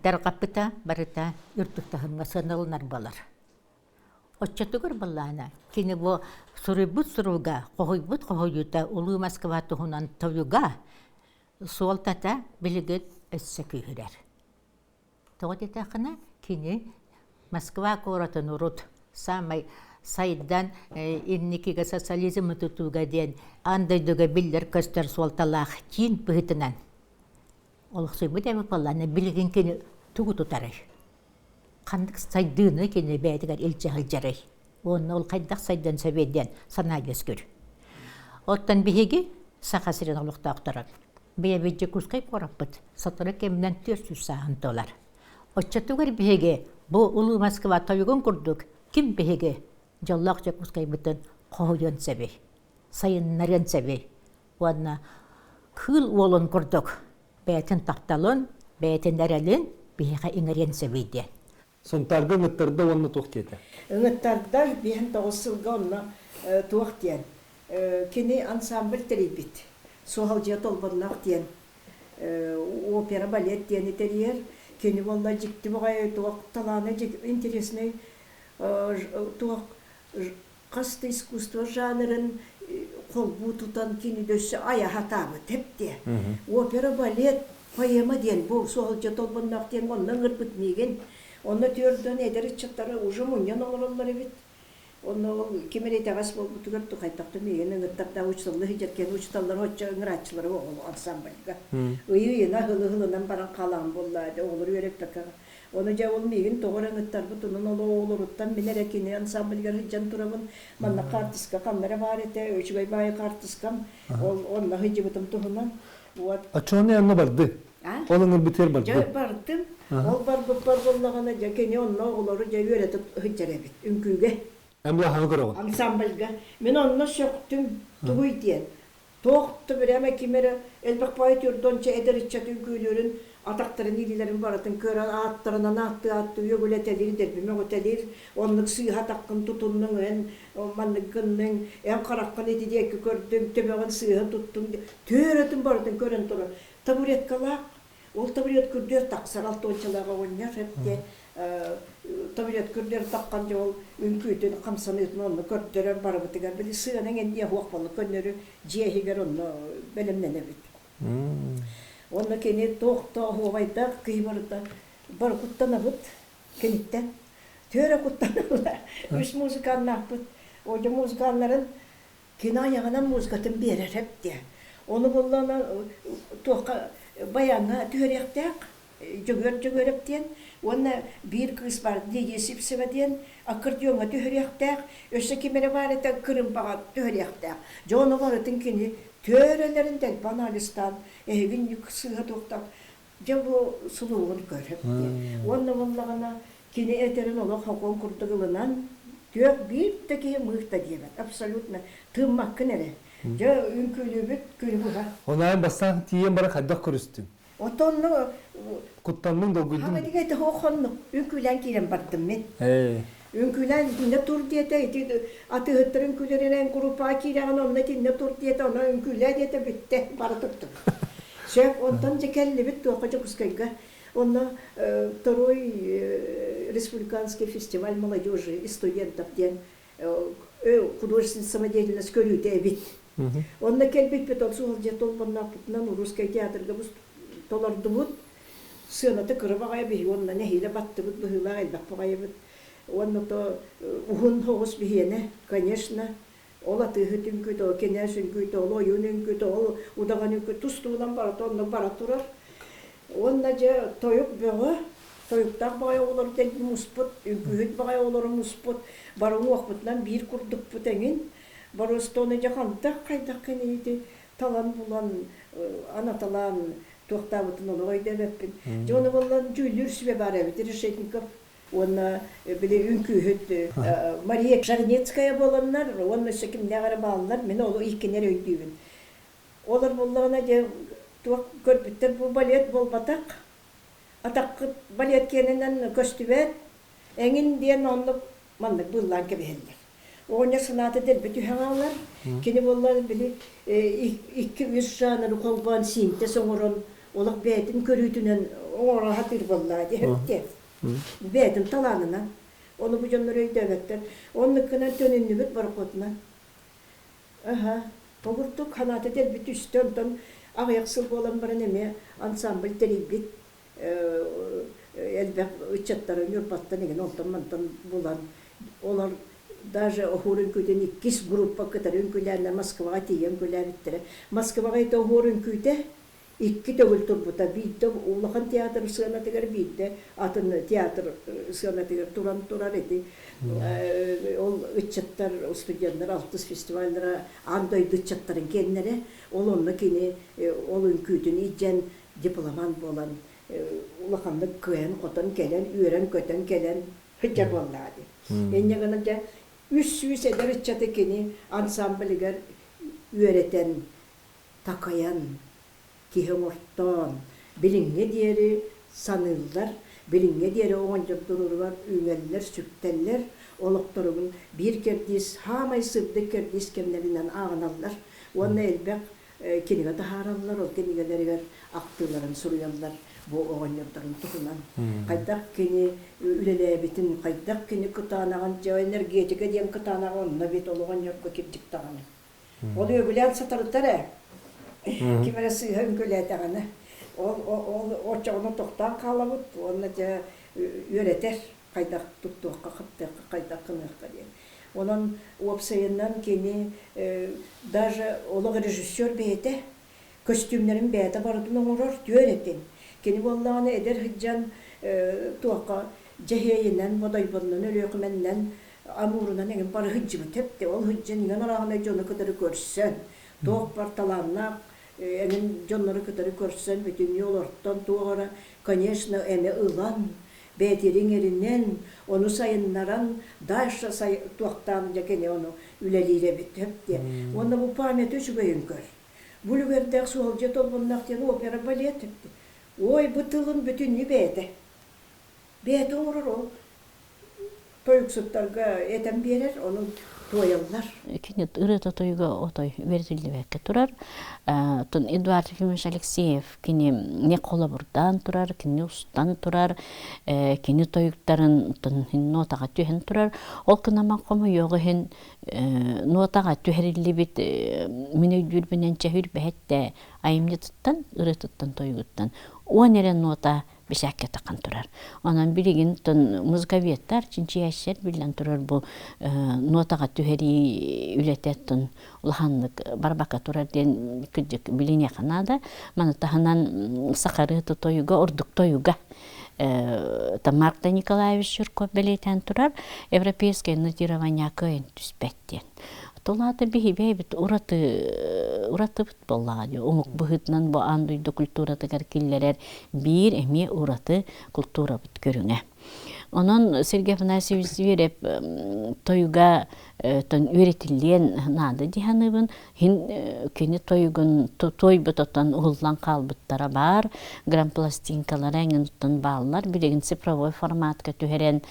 тарҕаппыта барыта үрдүк таһымҥа сыаналанар буолар. Оччотугар былаана кини бу суруйбут суруга, хоһуйбут хоһуйуута Улуу Москва туһунан тойуга суолтата билигин өссө күүһүрэр. Тоҕо диэтэххинэ, кини Москва куоратын урут саамай сайдан инникигэ социализмы тутууга диэн аан дойдуга биллэр-көстөр суолталаах киин быһыытынан олохсуйбут эбит буоллаҕына, билигин кини тугу тутарый? Ханнык сайдыыны кини бэйэтигэр илдьэ сылдьарый? Уонна ол хайдах сайдан сөбүй диэн санаа үөскүүр. Оттон биһиги Саха сирин олохтоохторо Бэйэбит Дьокуускай куораппыт сотору кэминэн 400 сааһын туолар. Оччотугар биһиги бу Улуу Москва тойугун курдук ким биһиги дьоллоох Дьокуускайбытын хоһуйуон сөбүй, сайыннарыан сөбүй уонна кыыл уолун курдук бэйэтин тапталын, бэйэтин эрэлин биһиэхэ иҥэриэн сөбүй диэн. Сунтаарга ыҥыттарда уонна туох диэтэ? Ыҥыттарда 59 сылга онно туох диэн кини ансамбль тэрийбит. Суһалдьыйа Толбонноох диэн опера балет диэни тэрийэр. Кини буолла дьикти баҕайы туох талаана интересный туох хас да искусство жанрын холбуу тутан кини өссө айаһатаабыт эптиэ. Опера, балет, поэма диэн бу Суһалдьа Толбонноох диэн онно ыҥырбыт миигин. Онно түөрдөн эдэр ыччаттары уже мунньан олороллор эбит. Онно ол ким эрэ итэҕэс буолбутугар тухайтахта миигин ыҥыртардаах учууталлыы сылдьар киэн учууталлар оччо ыҥырааччылары оҕолу ансамбльга. Ыйы-ыйына ыһылы-ыһылынан баран хаалаан буолла оҕолору үөрэппэккэ Ону дьэ ол миигин тоҕо эрэ ыҥыттарбыт, онон ол оҕолоруттан мин эрэ кини ансамбльгар сылдьан турабын. Манна хаартыска ханна эрэ баар этэ, үчүгэй баайы хаартыскам. Ол онно сылдьыбытым туһунан. Вот. Оччоҕуна онно барды. Ол ыҥырбытыгар барды. Дьэ бардым. Ол барбыппар буоллаҕына дьэ кини онно оҕолору дьэ үөрэтэ сылдьар эбит үҥкүүгэ. Эн былаһаҕы көрөҕүн. Ансамбльга. Мин онно сөхтүм. Тугуй диэн. Туох да бирээмэ ким эрэ элбэх баайы түрдонча эдэр ыччат үҥкүүлүүрүн, атахтарын илиилэрин барытын көрөн ааттарынан ааттыы-ааттыы үөгүлэтэлиир, дэлби мөҕүтэлиир, оннук сыыһа атаххын тутуннуҥ, эн маннык гынныҥ, эн хараххын ити диэки көрдүҥ, төбөҕүн сыыһа туттуҥ, түөрэтин барытын көрөн турар. Табуреткалаах Ол табуретка үрдүгэр тахсар алтуончалаах оҕонньор эптэ табуретка үрдүгэр таххан дьэ ол үҥкүүтүн хамсаныытын онно көрдөрөр барыбытыгар били сыана эҥин уох буолла көннөрү дьиэ иһигэр онно бэлэмнэнэбит. Онно кини туох да оһуобайдаах киһи барыта бары куттанабыт киниттэн. Түөрэ куттаналлар. Үс музыканнаахпыт. Ол музыканнарын Кини айаҕынан музыкатын биэрэр эбит. Ону буоллаҕына туохха баяҥҥа түһэриэхтээх Дьөгүөр Дьөгүөрэп диэн уонна биир кыыс баар Лидия Сивцева диэн аккордеоҥҥа түһэриэхтээх, өссө ким эрэ баар этэ кырыымпаҕа түһэриэхтээх. Дьэ ону барытын кини төрөлөрүн дэлби анализтаан эһигин сыыһа туохтаах Дьэ бу сулуугун көрөп диэн. Уонна буоллаҕына кини этэрин олох хокуон курдук ылынан түөх биир да киһи мыых да диэбэт. Абсолютно тыыммаккын эрэ. Дьэ үҥкүүлүүбүт күнү быһа. Онон бастаан тиийэн баран хайдах көрүстүҥ? Отонну Куттанныҥ, долгуйдуҥ? Хамадыга этэ хоннук үҥкүүлээн киирэн бардым мин. Үҥкүүлээн итиннэ тур диэтэ, ити атыыһыттар үҥкүүлэринэн группаҕа киирэҕин онно итиннэ тур диэтэ, онно үҥкүүлээ диэтэ бүттэ, бара турдум. Сөп, онтон дьэ кэллибит туохха Дьокуускайга. Онно второй республиканский фестиваль молодежи и студентов диэн художественная самодеятельность көрүүтэ эбит. Онно кэлбиппит ол суһалдьа толбонноохпутунан русскай театрга толордубут. Сыаната кыра баҕайы биһиги онно нэһиилэ баттыбыт быһыылаах элбэх баҕайыбыт. Уонна то уһун соҕус биһиэнэ, конечно, Ол атыыһыт үҥкүүтэ, ол кинээс үҥкүүтэ, ол ойуун үҥкүүтэ, ол удаҕан үҥкүү тус-туһунан барыта онно бара турар. Уонна дьэ тойук бөҕө. Тойуктаах баҕайы оҕолору дэлби муспут, үҥкүүһүт баҕайы оҕолору муспут, бары уҥуохпутунан биир курдукпут эҥин. Боруостону дьэ хантах хайдах кинини талан булан, анаталаан туохтаабытын олох өйдөөбөппүн. Дьэ ону буоллан дьүүллүүр сүбэ баар эбит Решетников уонна били үҥкүүһүт Мария Жорницкая буоланнар уонна өссө кимнээх эрэ бааллар, мин ол иккини эрэ өйдүүбүн. Олор буоллаҕына дьэ туох көрбүттэр бу балет буолбатах, атаххыт балет киэнинэн көстүбэт, эҥин диэн оннук маннык быыллаан кэбиһэллэр. Оҕонньор санаата дэлби түһэн хаалар. Кини буолла били икки-үс жанры холбоон синтез оҥорон олох бэйэтин көрүүтүнэн оҥоро сатыыр буоллаа диэбиттэ. Бэйэтин талаанынан. Ону бу дьоннор өйдөөбөттөр. Оннук гынан төнүннүбүт борохуотунан. Аһа, обурдук ханаата дэлби түстэ, онтон аҕыйах сыл буолан баран эмиэ ансамбль тэрийбит элбэх ыччаттары Ньурбаттан игин онтон-мантан булан олор даже оһуор үҥкүүтүн иккис группа кытары үҥкүүлээннэр Москваҕа тиийэн үҥкүүлээбиттэрэ. Москваҕа ити оһуор үҥкүүтэ икки төгүл турбута. Биирдэ улахан театр сыанатыгар, биирдэ атын театр сыанатыгар туран турар ити. Ол ыччаттар, студеннар алтыс фестиваллара аан дойду ыччаттарын киэннэрэ. Ол онно кини ол үҥкүүтүн илдьэн дипломант буолан улаханнык кыайан-хотон кэлэн, үөрэн-көтөн кэлэн сылдьар буоллаҕа дии. Инньэ гынан дьэ 300 эдэр ыччаты кини ансамблыгар үөрэтэн, такайан, киһи оҥортоон, билиҥҥэ диэри саныыллар, билиҥҥэ диэри оҕонньордоругар үҥэллэр-сүктэллэр, олохторугун биир кэрдиис, саамай сырдык кэрдиис кэмнэринэн ааҕыналлар уонна элбэх кинигэ таһаараллар, ол кинигэлэригэр ахтыыларын суруйаллар бу оҕонньордорун туһунан. Хайдах кини үлэлээбитин, хайдах кини кытаанаҕын, дьэ энергетика диэн кытаанаҕа онно бит ол оҕонньорго кирдик даҕаны. Ол үөгүлээн сатарытар ээ. Ким эрэ сыыһа үҥкүүлээтэҕинэ. Ол ол оччоҕуна тохтоон хаалабыт уонна дьэ үөрэтэр хайдах туттуохха, хаптыахха, хайдах гыныахха диэн. Онон уопсайынан кини даже олох режиссер бэйэтэ көстүүмнэрин бэйэтэ барытын оҥорор түөр этин. Кини буоллаҕына эдэр сылдьан туохха дьэһиэйинэн, бодойбоннон, өлүөхүмэннэн, амуурунан эҥин бары сылдьыбыт эбит. Ол сылдьан иҥэн арааһынай дьону кытары көрсөн, туох бар талааннаах эҥин дьоннору кытары көрсөн, бүтүннүү олортон туох эрэ, конечно, эмэ ылан, бэйэтириҥ эринэн, ону сайыннаран, дальше туохтаан дьэ кини ону үлэлиир эбит сөп диэ. Уонна бу памяты үчүгэйин көр. Бу үлүгэрдээх суолдьа толбонноох диэн опера балет Ой, бу тылын бүтүннүү бэйэтэ. Бэйэтэ оҥорор ол тойуксуттарга этэн биэрэр, ону туойаллар. Кини ырыата тойуга отой үөрэтиллибэккэ турар. Оттон Эдуард Ефимович Алексеев кини не холобурдаан турар, кини устан турар, кини тойуктарын нотаҕа түһэн турар. Ол гынан хомойуох иһин нотаҕа түһэриллибит мин өйдүүрбүнэн чэһүрбэһэттэ айымньытыттан, ырыатыттан, тойугуттан 10 эрэ нота бисээккэ таххан турар. Онон билигин музыковедтар, чинчийээччилэр биллэн турар бу нотаҕа түһэрии үлэтэ улаханнык барбакка турар диэн кырдьык билиниэххэ наада. Маны таһынан саха ырыата тойуга, ордук тойуга Марта Николаевич Жирков бэлиэтээн турар европейское нотирование кыайан түспэт диэн. Тулаата биһи бэйэбит ураты уратыбыт буоллаҕа дии. Омук быһыытынан бу аан дойду культуратыгар киллэрэр биир эмиэ ураты култуурабыт көрүҥэ. Онон Сергей Афанасьевич Зверев тойуга үөрэтиллиэн наада дии саныыбын. Хин кини тойугун туойбут отон уһуллан хаалбыттара баар, грампластинкалара эҥин оттон бааллар. Билигин цифровой форматка түһэрэн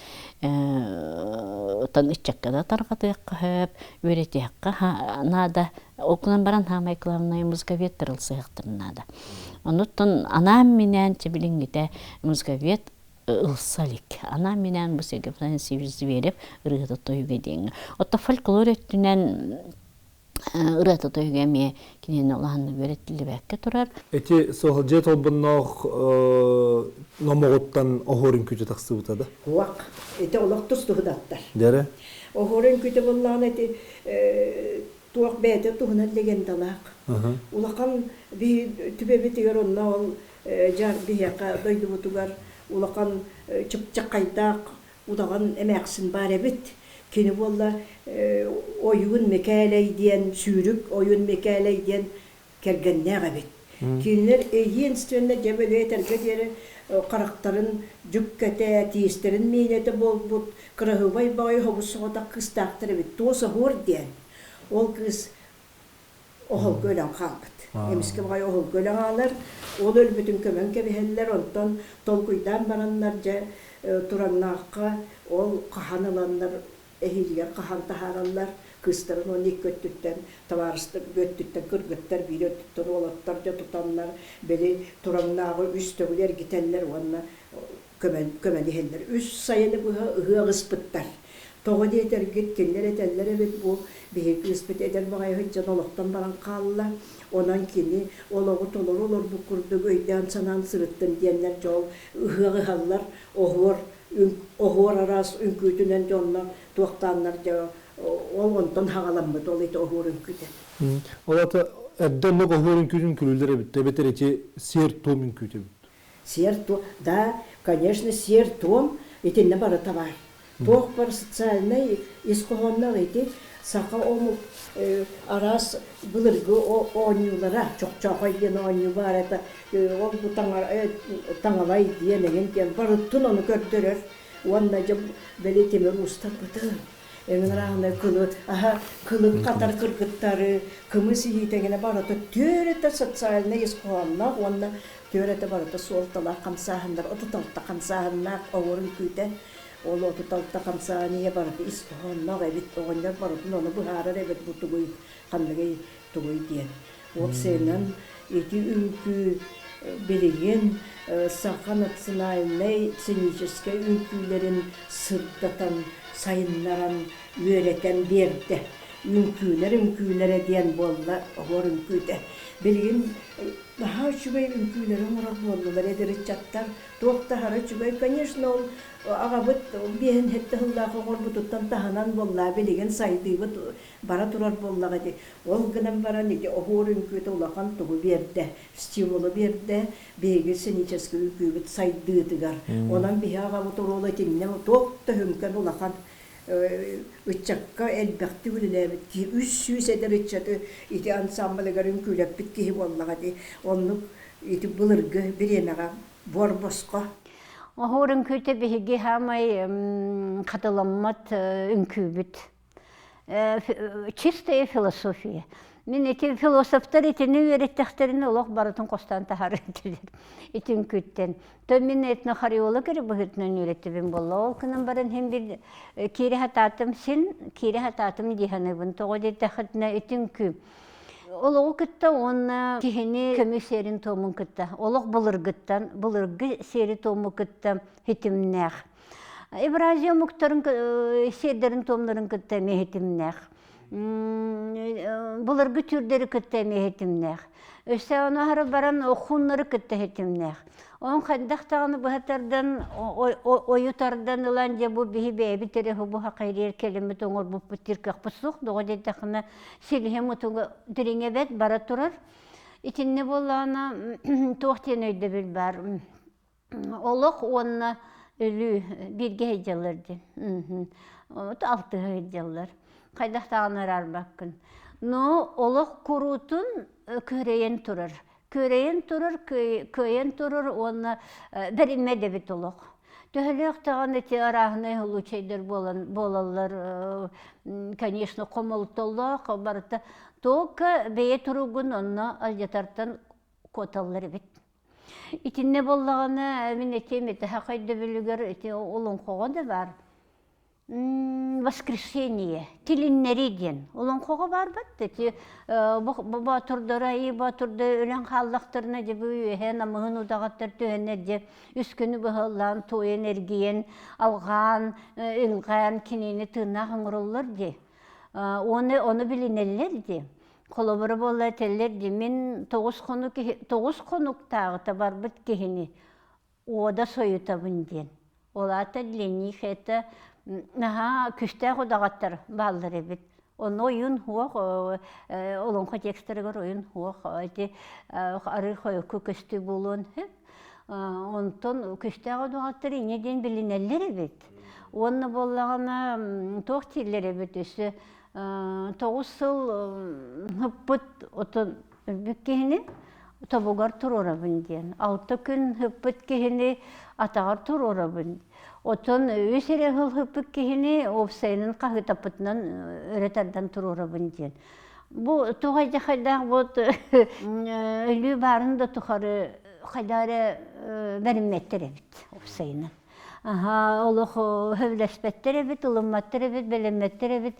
отон ыччакка да тарҕатыахха сөп, үөрэтиэххэ наада. Ол гынан баран саамай главное музыковедтар ылсыһыахтарын наада. Онуттан анаан-минээн чэбилиҥҥитэ музыковед ылса илик. Анаан-минээн бу Сергей Афанасьевич Зверев ырыата тойуга диэҥҥэ. Оттон фольклор өттүнэн ырыата тойуга эмиэ кинини улаханнык үөрэттиллибэккэ турар. Эти суһалдьыт олбонноох номоҕуттан оһуор үҥкүүтэ тахсыбыта да? Уак. Ити олох тус-туһунаттар. Дэрэ? Оһуор үҥкүүтэ буоллаҕына ити туох бэйэтэ туһунан легендалаах. Улахан биһи түбэбитигэр онно ол дьар биһиэхэ дойдубутугар. улахан чыпчаххайдаах удаҕан эмээхсин баар эбит. Кини буолла Ойуун Микээлэй диэн, Сүүрүк Ойуун Микээлэй диэн кэргэннээх эбит. Кинилэр единственно дьэ бэлиэ этэргэ диэри харахтарын дьүккэтэ, тиистэрин миинэтэ буолбут кыраһыабай баҕайы хобус-соҕотох кыыстаахтар эбит. Туос оһуор диэн. Ол кыыс оһолго өлөн хаалбыт. Эмискэ баҕайы оһолго өлөн хаалар. Ол өлбүтүн көмөн кэбиһэллэр. Онтон толкуйдаан бараннар дьэ Тураҥнаахха ол хаһан ыланнар эһиилигэр хаһан таһаараллар. Кыыстарын уонна икки өттүттэн табаарыстар өттүттэн кыргыттар биир өттүттэн уолаттар дьэ тутаннар били Тураҥнааҕы үс төгүл эргитэллэр уонна көмөн, көмөн иһэллэр. Үс сайыны быһа ыһыах ыспыттар. Тоҕо диэтэргит, кинилэр этэллэр эбит бу биһиги кыыспыт эдэр баҕайы сылдьан олохтон баран хаалла, онон кини олоҕу толору олорбут курдук өйдөөн-санаан сырыттын диэннэр дьол ыһыах ыһаллар, оһуор, оһуор араас үҥкүүтүнэн дьонно туохтааннар дьэ ол онтон хаҕаламмыт ол ити оһуор үҥкүүтэ. Ол ата эрдэ оннук оһуор үҥкүүтүн күлүүлэр эбит, эбэтэр ити сиэр-туом үҥкүүтэ эбит. Сиэр-туом, да, конечно, сиэр-туом итиннэ барыта баар. Туох бар социальнай ис хоһоонноох ити саха омук араас былыргы оонньуулара, чохчоохой диэн оонньуу баар этэ, ол бу таҥалай диэн эҥин диэн барыттын ону көрдөрөр уонна дьэ били тимир уустарбытын эҥин арааһынай кылы аһа кылын хатар кыргыттары кымыс иһиитэ эҥинэ барыта түөрэтэ социальнай ис хоһоонноох уонна Түөрэтэ барыта суолталаах хамсааһыннар 36 хамсааһыннаах оҕур үҥкүүтэ. Ол 36 хамсааһын ийэ барыта ис хоһоонноох эбит, оҕонньор барытын ону быһаарар эбит бу тугуй, ханныгый, тугуй диэн. Уопсайынан ити үҥкүү билигин саха национальнай сценическэй үҥкүүлэрин сырдатан, сайыннаран, үөрэтэн биэрдэ. Үҥкүүлэр үҥкүүлэрэ диэн буолла оһуор үҥкүүтэ. Билигин Наһаа үчүгэй үҥкүүлэри оҥорор буоллулар эдэр ыччаттар. Туох да аһара үчүгэй. Конечно, ол аҕабыт биэһин сэттэ сыллаах оҥорбутуттан таһынан буоллаа, билигин сайдыыбыт бара турар буоллаҕа ити. Ол гынан баран ити оһуор үҥкүүтэ улахан тугу биэрдэ, стимулу биэрдэ биһиги сценическэй үҥкүүбүт сайдыытыгар. Онон биһи аҕабыт оруола итиннэ туох да сүҥкэн улахан ыччакка элбэхтик үлэлээбит киһи, 300 эдэр ыччаты ити ансаамбылыгар үҥкүүлэппит киһи буоллаҕа дии. Оннук ити былыргы бириэмэҕэ буор босхо. Оһуор үҥкүүтэ биһиги хаамай хатыламмат үҥкүүбүт. Чистая философия. Мин ити философтар итини үөрэттэхтэринэ олох барытын хостоон таһаарар этилэр ити үҥкүүттэн. То мин этнохореолог эрэ быһыытынан үөрэттибин буолла. Ол гынан баран иһин бир киирэ сатаатым син, киирэ сатаатым дии саныыбын. Тоҕо диэтэххитинэ ити үҥкүү олоҕу кытта уонна киһини көмүс сиэрин-туомун кытта, олох былыргыттан, былыргы сиэри-туому кытта ситимнээх. Евразия омуктарын сиэрдэрин-туомнарын кытта эмиэ ситимнээх. Былыргы түүрдэри кытта эмиэ ситимнээх. Өссө ону аһара баран хуннары кытта ситимнээх. Он хайдах даҕаны быһа тардан, ойу тардан ылан дьэ бу биһи бэйэбит эрэ бу хахайриэр кэлиммит оҥорбуппут тиркэхпит суох доҕо диэтэххинэ силиһэ мутуга дириҥэбэт бара турар. Итиннэ буоллаҕына туох диэн өйдөбүл баар Олох уонна өлүү бииргэ сылдьаллар диэн. Алтыһа сылдьаллар. Хайдах даҕаны араарбаккын. Но олох куруутун күөрэйэн турар. Күөрэйэн турар, кыайан турар уонна бэриммэт эбит олох. Төһөлөөх даҕаны ити арааһынай случайдар буолан буолаллар, конечно, хомолтолоох барыта. Только бэйэ туругун онно алдьатартан куоталлар эбит. Итиннэ буоллаҕына, мин этиэм этэ саха өйдөбүлүгэр ити олоҥхоҕо да баар воскрешение, тилиннэрии диэн. Олоҥхоҕо баарбат да ити боотурдары айыы боотурдары өлөн хааллахтарына дьэ бу үөһэ намыһын удаҕаттар түһэннэр дьэ үс күнү быһа ыллаан туойан эргийэн алҕаан илҕээн кинини тыыннаах оҥороллор дии. Уонна ону билинэллэр дии. Холобура буолла этэллэр дии, мин тоҕус хонук 9 хонуктааҕыта барбыт киһини уода сойутабын диэн. Ол аата для них это наһаа күүстээх удаҕаттар бааллар эбит. Онно ойуун суох, олоҥхо текстарыгар ойуун суох, ити арыы хойукку көстүү буолуон сөп. Онтон күстээх одуһаттар инньэ диэн билинэллэр эбит. Уонна буоллаҕына туох дииллэр эбит өссө 9 сыл ыппыт отон өлбүт киһини тобугар туруорабын диэн. 6 күн ыппыт киһини атаҕар туруорабын. Оттон үс эрэ сыл ыппыт киһини уопсайынан хаһыытаппытынан өрө тардан туруорабын диэн. Бу туох хайдаах вот өлүү баарын да тухары хайдах эрэ бэриммэттэр эбит уопсайынан. Аха, олох сөбүлэспэттэр эбит, ылымматтар эбит, бэлэммэттэр эбит.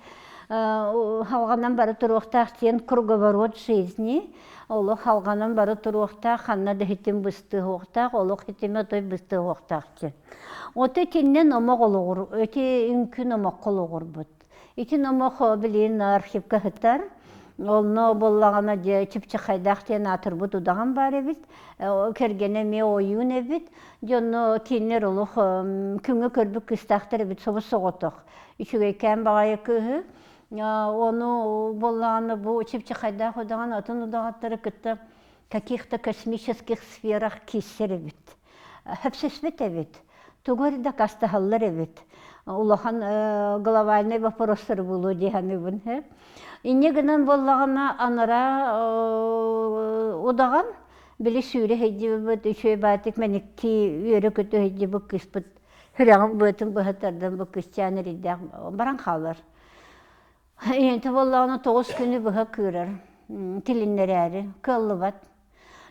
Халҕанан бары туруохтаах диэн круговорот жизни. Олох халҕанан бары туруохтаах, ханна да хитим быстыһуохтаах, олох хитимэ отой быстыһуохтаах диэн. Ото итиннэн омох олоҕур, ити үҥкүү номоххо олоҕурбут. Ити номох билигин архивка сытар. Онно буоллаҕына дьэ Чыпчахайдаах диэн аатырбыт удаҕан баар эбит. Кэргэнэ эмиэ ойуун эбит. Дьонно кинилэр олох күҥҥэ көрбүт кыыстаахтар эбит собус соҕотох. Үчүгэйкээн баҕайы кыыһы. Ону буоллаҕына бу Чыпчахайдаах удаҕан атын удаҕаттары кытта каких-то космических сферах киирсэр эбит. Хөпсөспүт эбит. Тугу эрэ дакаастаһаллар эбит. Улахан глобальный вопростар буолуо дии саныыбын. Инньэ гынан буоллаҕына анараа удаҕан били сүүрэ сылдьыбыт үчүгэй баатык мэниктии үөрэ-көтө сылдьыбыт кыыспыт сүрэҕин быатын быһа тардан бу кыысчаан эрэйдээх баран хаалар. Ийэтэ буоллаҕына 9 күнү быһа кыырар, тилиннэрээри, кыаллыбат.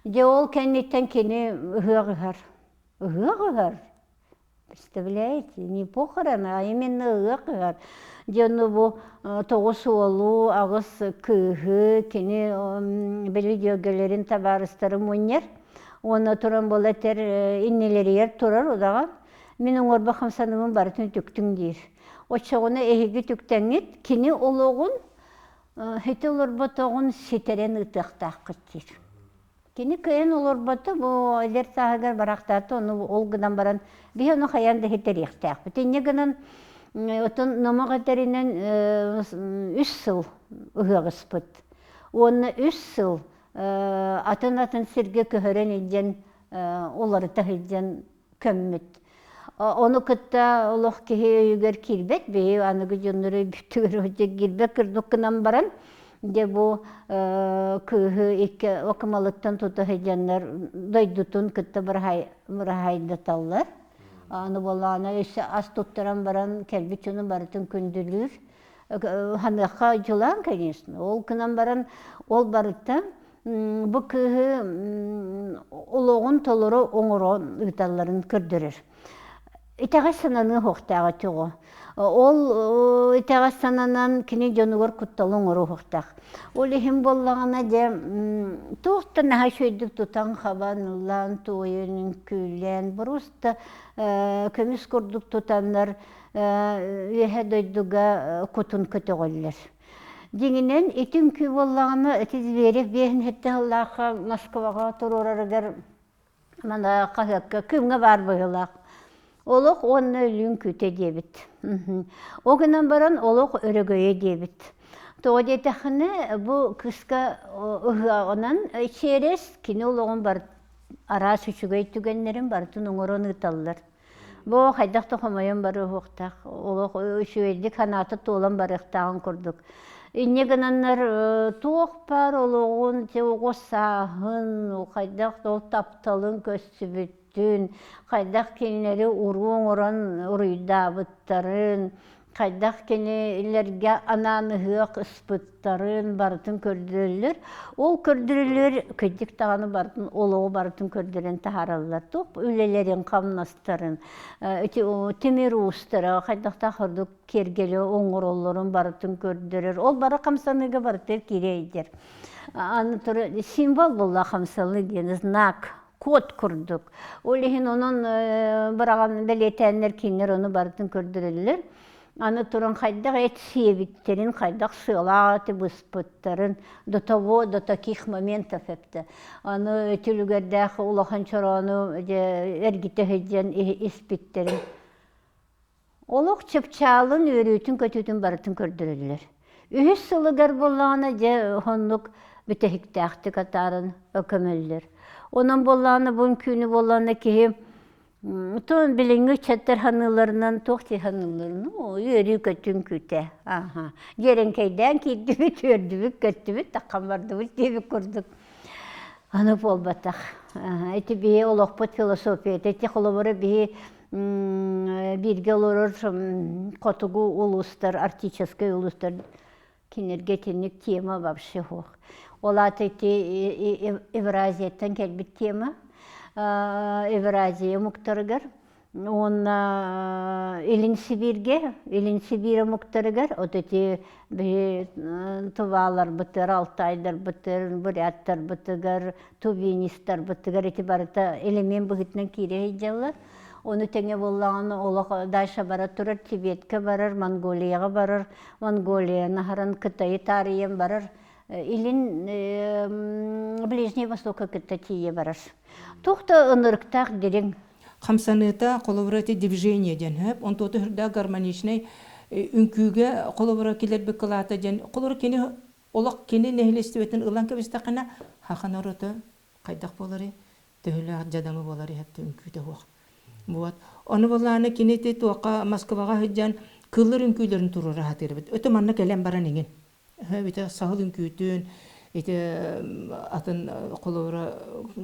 Дьэ ол кэнниттэн кини ыһыах ыһар. Ыһыах ыһар? Представляете, не похороны, а именно ыһыах ыһар. Дьэ ону бу 9 уолу, 8 кыыһы кини били дьүөгэлэрин табаарыстары мунньар. Уонна туран буола этэр иннилэригэр турар удаҕан. Мин уҥуорба хамсаныбын барытын үтүктүҥ диир. Оччоҕуна эһиги үтүктэҥҥит кини олоҕун ити олорботоҕун ситэрэн ыытыахтааххыт диир. Кини кыайан олорбото, бу эдэр сааһыгар барахтаата, ону ол гынан баран биһи ону хайаан да ситэриэхтээхпит. Инньэ гынан отон номох этэринэн 3 сыл ыһыаҕыспыт. Уонна 3 сыл атын-атын сиргэ көһөрөн илдьэн уларыта сылдьан көммүт. Ону кытта олох киһи өйүгэр киирбэт, биһи аныгы дьоннор өйбүтүгэр киирбэт курдук гынан баран, дьэ бу кыыһы икки окумалыттан тута сылдьаннар дойдутун кытта быраһайдаталлар. Аны буоллаҕына өссө ас туттаран баран кэлбит дьону барытын күндүлүүр. Ханыахха дьулаан, конечно. Ол гынан баран ол барыта бу кыыһы олоҕун толору оҥорон ыыталларын көрдөрөр. Итэҕэс сананыы уһуохтааҕа тоҕо. Ол итэҕэс сананан кини дьонугар кутталы оҥоруо уһуохтаах. Ол иһин буоллаҕына дьэ туох да наһаа үчүгэйдик тутан-хабан, ыллаан, туойан, үҥкүүлээн, просто көмүс курдук тутаннар үөһэ дойдуга кутун көтөҕөллөр. Дьиҥинэн, ити үҥкүү буоллаҕына, ити Зверев 57 сыллаахха Москваҕа туруорарыгар мана хаһыакка Кыымҥа баар быһыылаах. Олох уонна өлүү үҥкүүтэ диэбит. Ол гынан баран олох өрөгөйө диэбит. Тоҕо диэтэххинэ, бу кыыска ыһыаҕынан чиэрэс кини олоҕун бар араас үчүгэй түгэннэрин барытын оҥорон ыыталлар. Бу хайдах да хомойон барыахтаах, олох үчүгэйдик санаата туолан барыахтааҕын курдук. Инньэ гынаннар туох баар олоҕун, оҕо сааһын, хайдах да ол тапталын көрсүбүтүн, хайдах кинилэри уруу оҥорон уруйдаабыттарын, хайдах кинилэргэ анаан ыһыах ыспыттарын барытын көрдөрөллөр. Ол көрдөрөллөр кырдьык даҕаны барытын олоҕу барытын көрдөрөн таһаараллар. Туох үлэлэрин, хамнастарын, ити тимир уустара хайдахтаах ордук киэргэли оҥороллорун барытын көрдөрөр. Ол бары хамсаныыга барытыгар киирэ Аны туран символ буолла хамсаныы диэн знак код курдук. Ол иһин онон быраҕан бэлиэтээннэр кинилэр ону барытын көрдөрөллөр. Аны туран хайдах эт сиэбиттэрин, хайдах сыалаах эти быспыттарын, до того, до таких моментов эптэ. Аны түлүгэрдээх улахан чороону эргитэ сылдьан испиттэрин. Олох чыпчаалын, үөрүүтүн-көтүүтүн барытын көрдөрөллөр. Үһүс сылыгар буоллаҕына дьэ оннук бүтэһиктээхтик атааран көмөллөр. Онон буоллаҕына бу үҥкүүнү буоллаҕына киһи Тон билиҥҥи ыччаттар ханыыларынан туох дии ханыылларын үөрүү-көтүү үҥкүүтэ. Аха. Дьиэрэҥкэйдээн киирдибит, үөрдүбүт, көттүбүт, таххан бардыбыт диэбит курдук. Аны буолбатах. Ити биһи олохпут философията. Ити холобура биһи бииргэ олорор хотугу улуустар, арктическай улуустар кинилэргэ итинник тема вообще суох. Ол аата ити Евразияттан кэлбит тема. Евразия омуктарыгар уонна Илин Сибииргэ, Илин Сибиир омуктарыгар вот эти биһи туваларбытыгар, алтайдарбытыгар, буряттарбытыгар, тувинистарбытыгар ити барыта элемент быһыытынан киирэ сылдьаллар. Ону тэҥэ буоллаҕына олох дальше бара турар Тибетка барар, Монголияҕа барар, Монголияны аһаран Кытайы таарыйан барар, Илин Ближний Востокка кытта тиийэ барар. Туох да ынырыктаах дириҥ. Хамсаныыта холобура ити движение диэн хөп, онтуота үрдээх гармоничнай үҥкүүгэ холобура килэрбит кылаата диэн холобура кини олох кини нэһилиэстибэтин ылан кэбистэххинэ хаха норуота хайдах буоларый төһөлөөх дьадаҥы буолар иһэптэ үҥкүүтэ суох. Вот. Ону буоллаҕына кини ити туохха Москваҕа сылдьан кыллар үҥкүүлэрин туруора сатыырбыт. Өтө манна кэлэн баран иҥин. Ити саһыл үҥкүүтүн, ити атын холобура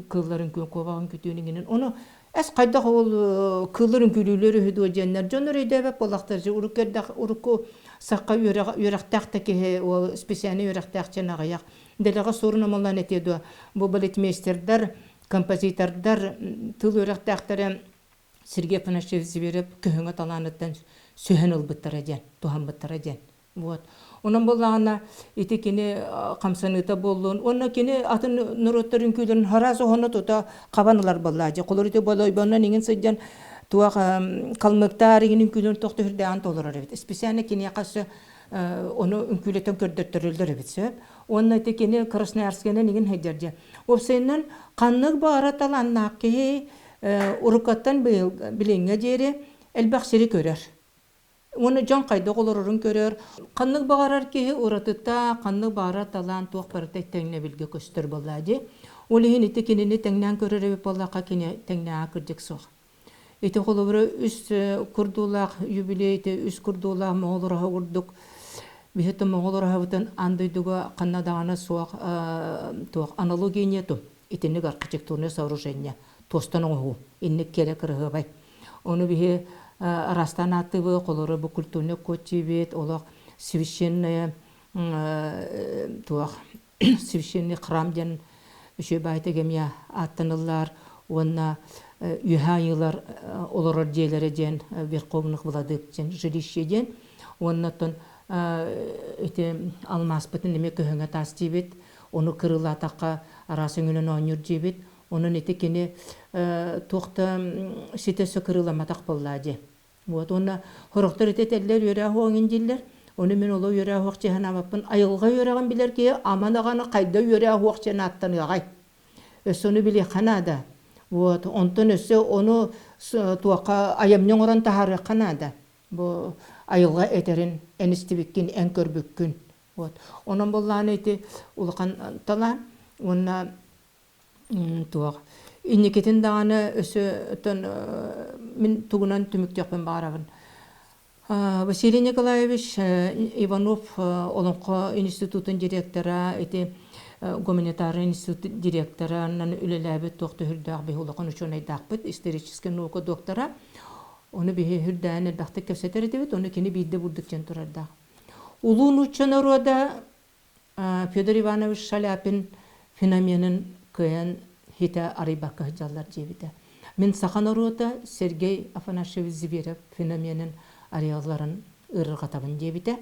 кыллар үҥкүүн, куобах үҥкүүтүн иҥинин. Ону эс хайдах ол кыллар үҥкүүлүүлэр үһү дуо диэннэр дьоннор өйдөөбөт буоллахтар урукку эрдэх урукку сахха үөрэхтээх да киһи ол специальный үөрэхтээх дьон аҕыйах Дэлэҕэ суорун омоллоон этиэ дуо, бу балетмейстердар, композитордар, тыл үөрэхтээхтэрэ Сергей Афанасьевич Зверев көһөҥө талааныттан сүһэн ылбыттара диэн, туһаммыттара диэн. Вот. Онон буоллаҕына ити кини хамсаныыта буоллун, уонна кини атын норуоттар үҥкүүлэрин хараас оһоно тута хабан ылар буоллаа дьэ. Холор ити болойбоннон иҥин сылдьан туох калмыктаар иҥин үҥкүүлэрин туох төһүрдээҕин толорор эбит. Специально киниэхэ өссө ону үҥкүүлэтэн көрдөртөрөллөр эбит сөп. Уонна ити кини Красноярскайынан игин сылдьар дьэ. Уопсайынан ханнык баара талааннаах киһи уруккаттан билиҥҥэ диэри элбэх сири көрөр. Уонна дьон хайдах олорорун көрөр. Ханнык баҕарар киһи уратыта, ханнык баҕарар талаан туох барыта тэҥнэбилгэ көстөр буоллаа дии. Ол иһин ити кинини тэҥнээн көрөр эбит буоллахха кини тэҥнээҕэ кырдьык суох. Ити холобура үс курдуулаах юбилей ити үс курдуулаах моҕол ураһа курдук биһи моҕол ураһабытын аан дойдуга ханна даҕаны суох туох аналогия нету итинник архитектурное сооружение туостан оҥоһуу инник кэрэ кыраһыабай ону биһи араастаан ааттыыбы холобура бу культурный код диибит олох священное туох священный храм диэн үчүгэй баайта эмиэ ааттаныллар уонна үөһэ айыылар олорор дьиэлэрэ диэн верховных владык диэн жилище диэн уонна оттон ити алмааспытын эмиэ көһөҥө таас диибит ону кырыылаатахха араас өҥүнэн оонньуур диибит онон ити кини туох да ситэ өссө кырыыламматах буоллаа дии Вот уонна сорохтор ити этэллэр үөрэх уоҥин дииллэр. Ону мин оло үөрэх уох дии санаабаппын. Айылҕа үөрэҕин билэр киһи аман аҕаны хайда үөрэх уох диэн ааттаныаҕай. Өссө ону билиэххэ наада. Вот онтон өссө ону туохха айымньы оҥорон таһаарыахха наада. Бу айылҕа этэрин эн истибиккин, эн көрбүккүн. Вот. Онон буоллаҕына ити улахан талаан уонна туох инникитин даҕаны өссө оттон мин тугунан түмүктүөхпүн баҕарабын. Василий Николаевич Иванов Олоҥхо институтун директора, ити гуманитарный институт директорынан үлэлээбит туох төһүрдээх биһи улахан учуонайдаахпыт, историческай наука доктора. Ону биһи үрдээн элбэхтик кэпсэтэр этибит, ону кини биирдэ бурдук диэн турардаах. Улуу нуучча норуода Федор Иванович Шаляпин феноменын кыайан хитэ арыйбакка сылдьаллар диэбитэ. Мин саха норуота Сергей Афанасьевич Зверев феноменын арыйалларын ыарырҕатабын диэбитэ.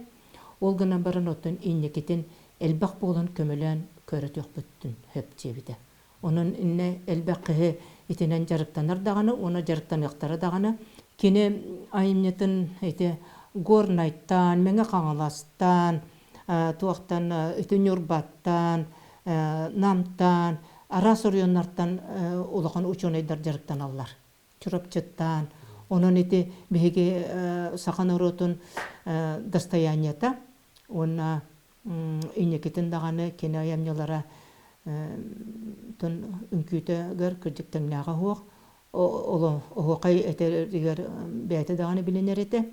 Ол гынан баран оттон инникитин элбэх буолан көмөлөөн көрөтүөхпүтүн сөп диэбитэ. Онон иннэ элбэх киһи итинэн дьарыктанар даҕаны уонна дьарыктаныахтара даҕаны. Кини айымньытын ити Горнайтан, Мэҥэ Хаҥаластан, туохтан ити Ньурбаттан, Намтан, араас оройуоннартан улахан учуонайдар дьарыктаналлар. Чурапчыттан. Онон ити биһиги саха норуотун достояниета уонна инникитин даҕаны кини айымньылара. Тон үҥкүүтэгэр кырдьык тэҥнээҕэ суох. Оһуохай этэригэр бэйэтэ даҕаны билинэр этэ.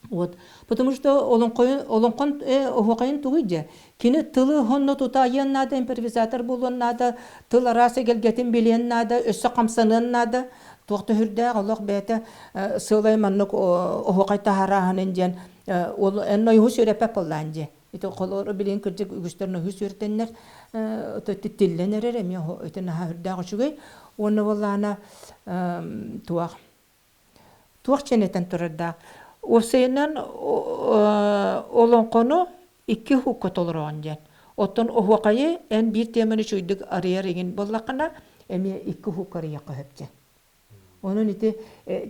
Вот. Потому что олоҥхон оһуохайын тугуй дьэ? Кини тылы онно тута айыан наада, импровизатор буолуон наада, тыл араас эгэлгэтин билиэн наада, өссө хамсаныан наада. Туох да сүрдээх олох бэйэтэ сыалай маннык оһуохай таһаарааһынын диэн ол эн нойуһу сүрэппэт буоллаан дьэ. Ити холоро билигин кырдьык үгүстэр нойуһу сүртэннэр тиллэн эрэр эмиэ ити наһаа үрдээх үчүгэй. Уонна буоллаана туох Туох диэн этэн турардаах. Уопсайынан олоҥхону икки уһукка толороҕун диэн. Оттон оһуохайы эн биир тиэмэни үчүгэйдик арыйар игин буоллаххына, эмиэ икки уһукка арыйыахха сөп диэн. Онон ити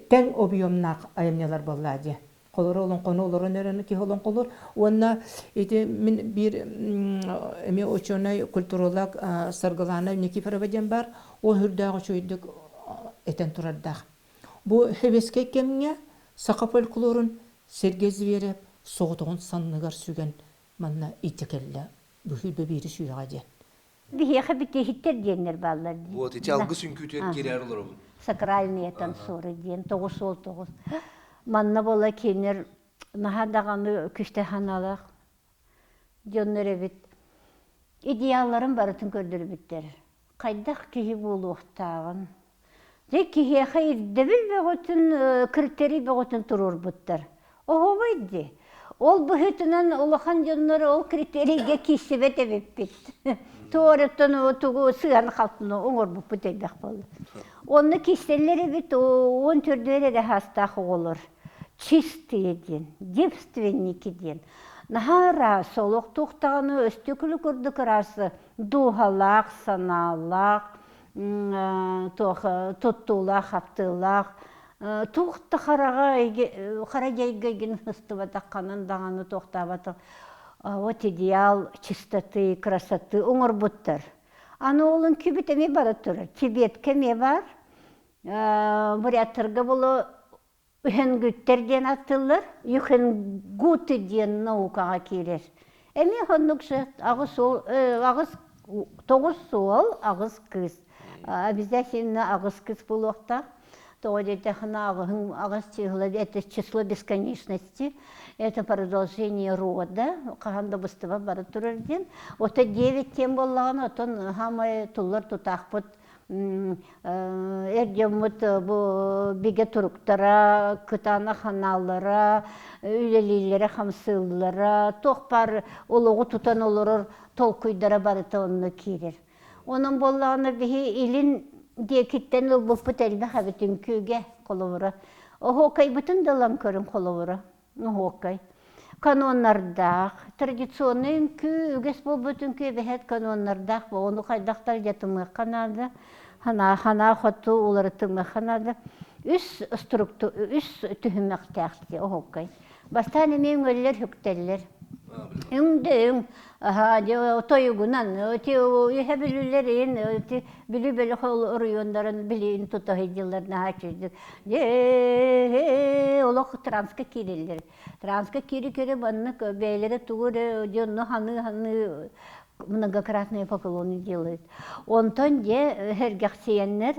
тэҥ объемнаах айымньылар буоллаа дии. Холоро олоҥхону олорон эрэн киһи олоҥхолуур. Уонна ити мин биир эмиэ учуонай культуролог Саргылана Никифорова диэн баар. Ол үрдээх үчүгэйдик этэн турардаах. Бу сэбиэскэй кэмҥэ саха фольклорун Сергей Зверев соҕотоҕун санныгар сүгэн манна илдьэ кэллэ. Бу сүүрбэ биирис үйэҕэ диэн. Биһиэхэ бүтиһиттэр диэннэр бааллар дии. Вот ити алгыс үҥкүүтүгэр киирээр олоробун. Сакральные танцоры диэн тоҕус уол тоҕус. Манна буола кинилэр наһаа даҕаны күстээх санаалаах дьоннор эбит. Идеалларын барытын көрдөрбүттэр. Хайдах киһи буолуохтааҕын, Дьэ киһиэхэ ирдэбил бөҕөтүн, критерий бөҕөтүн туруорбуттар. Оһуобай дии. Ол быһыытынан улахан дьоннор ол критерийгэ киирсибэт эбиппит. Туораттан тугу сыһан халтыны оҥорбуппут элбэх буолла. Онно киирсэллэр эбит уон төрдүөр эрэ саастаах оҕолор. Чистые диэн, девственники диэн. Наһаа ыраас, олох туох даҕаны өстөкүлү курдук ыраас дууһалаах, санаалаах, туох туттуулаах-хаптыылаах туох да хараҕа хара дьайга игин ыстыбатах ханан даҕаны туохтаабатах вот идеал чистоты красоты оҥорбуттар аны ол үҥкүүбүт эмиэ бара турар Тибетка эмиэ баар буряттарга булу Үһэнгүттэр диэн аттыллар, Юхенгуты диэн наукаҕа киирэр. Эмиэ оннук аҕыс уол, аҕыс тоҕус уол, аҕыс кыыс. Обязательно аҕыс кыыс буолуохтаах. Тоҕо диэтэххинэ аҕыһын аҕыс число это число бесконечности, это продолжение рода, хаһан да быстыбат бара турар диэн. Ото девять диэн буоллаҕына, отон хаамай туллар тутаахпыт эр дьоммут бу бигэ туруктара, кытаанах ханааллара, үлэлииллэрэ-хамсыыллара, туох баар олоҕу тутан олорор толкуйдара барыта онно киирэр. Онон буоллаҕына биһи илин диэкиттэн ылбыппыт элбэх эбит үҥкүүгэ холобура. Оһуокайбытын да ылан көрүҥ холобура. Оһуокай. Каноннардаах, традиционнай үҥкүү, үгэс буолбут үҥкүү эбэһээт каноннардаах, ону хайдахтар дьатымыахха наада, ханаа, ханаа хоту уларытымыахха наада. Үс структу, үс түһүмэхтээх дии оһуокай. Бастаан эмиэ үҥэллэр, үктэллэр. Үҥ да үҥ, аһаа, дьэ, тойугунан, ити үһэ бүлүүлэр иһин, ити Бүлүү бөлөх оройуоннарын билиин тута сылдьаллар наһаа үчүгэйдик. Дьэ, олох транска киирэллэр. Транска киири-киири маннык бэйэлэрэ тугу эрэ дьонно ханыы-ханыы многократные поклоны делают. Онтон дьэ сэргэхсийэннэр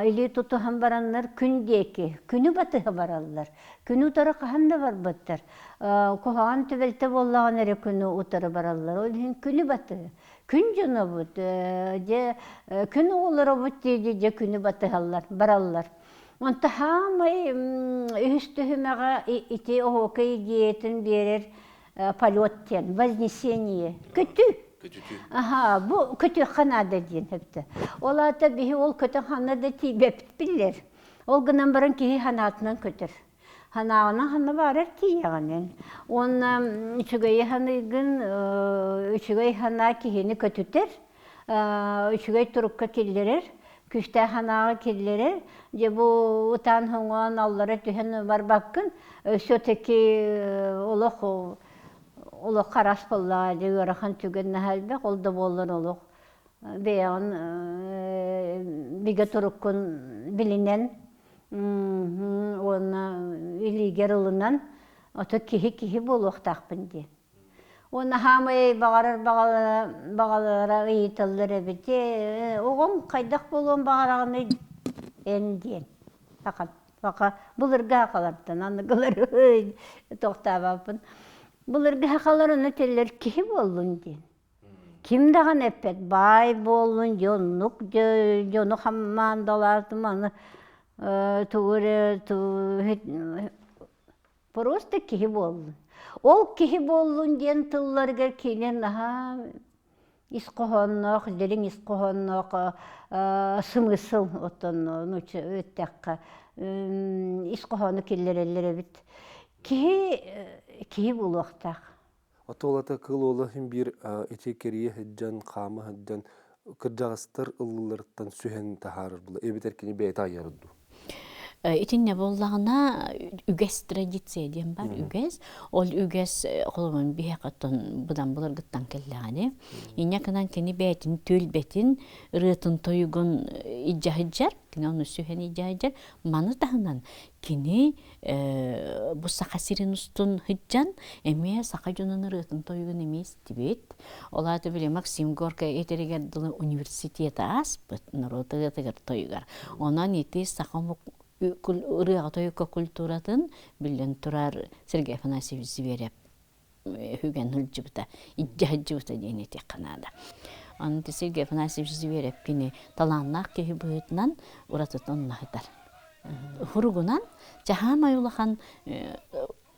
илии тутуһан бараннар күн диэки, күнү батыһа бараллар. Күнү утары хаһан да барбаттар. Куһаҕан түбэлтэ буоллаҕына эрэ күнү утары бараллар. Ол иһин күнү батыһа. Күн дьонобут, дьэ күн оҕолоробут дии дьэ күнү батыһаллар, бараллар. Онто хаамай үһүс түһүмэҕэ ити оһуокай идеятын биэрэр полет диэн, вознесение, көтүү. Көтүтүү. Аха, бу көтүөххэ наада диэн сөптө. Ол аата биһи ол көтөн ханна да тиийбэппит биллэр. Ол гынан баран киһи санаатынан көтөр. Санааҕынан ханна баарар тиийэҕинэн. Уонна үчүгэйи саныыгын, үчүгэй санаа киһини көтүтэр, үчүгэй турукка киллэрэр, күүстээх санааҕа киллэрэр. Дьэ бу ытаан-хоҥоон аллара түһэн барбаккын, все-таки олох олох харас буоллаҕа дии, ыарахан түгэн наһаа элбэх, ол да буоллар олох бэйэҕин бигэ туруккун билинэн уонна илиигэр ылынан ото киһи киһи буолуохтаахпын диэн. Уонна хаамай баҕарар баҕалара ыйыталлар эбит. Оҕом хайдах буолуон баҕараҕыный эн диэн. Саха былыргы сахалартан аныгылар тохтообоппун. Былыргы сахалар ону этэллэр киһи буоллун диэн. Ким даҕаны эппэт баай буоллун, дьоннук дьону хамаандалаатым аны тугу эрэ просто киһи буоллун. Ол киһи буоллун диэн тылларыгар кини наһаа ис хоһоонноох, дириҥ ис хоһоонноох смысл оттон нуучча эттэххэ ис хоһоону киллэрэллэр эбит. Киһи киһи буолуохтаах. Отуолата кыыл уола иһин биир ити кэрийэ сылдьан, хаама сылдьан кырдьаҕастар ыллыыларыттан сүһэн таһаарар була эбэтэр кини бэйэтэ айар дуу? Итиннэ буоллаҕына үгэс традиция диэн бар үгэс. Ол үгэс холобун биһиэхэ быдан былыргыттан кэллэҕини. Инньэ гынан кини бэйэтин түөлбэтин ырыатын тойугун илдьэ сылдьар, кини ону сүһэн илдьэ сылдьар. Маны таһынан кини бу Саха сирин устун сылдьан эмиэ саха дьонун ырыатын тойугун эмиэ истибит. Ол аата били Максим Горькай этэригэр дылы университеты ааспыт норуот ырыатыгар тойугар. Онон ити саха омук ырыаҕа тойукка культуратын биллэн турар Сергей Афанасьевич Зверев үгэн сылдьыбыта, илдьэ сылдьыбыта диэн этиэххэ наада. Аны Сергей Афанасьевич Зверев кини талааннаах киһи быһыытынан уратытын онно сытар. Хуругунан чаһаамай улахан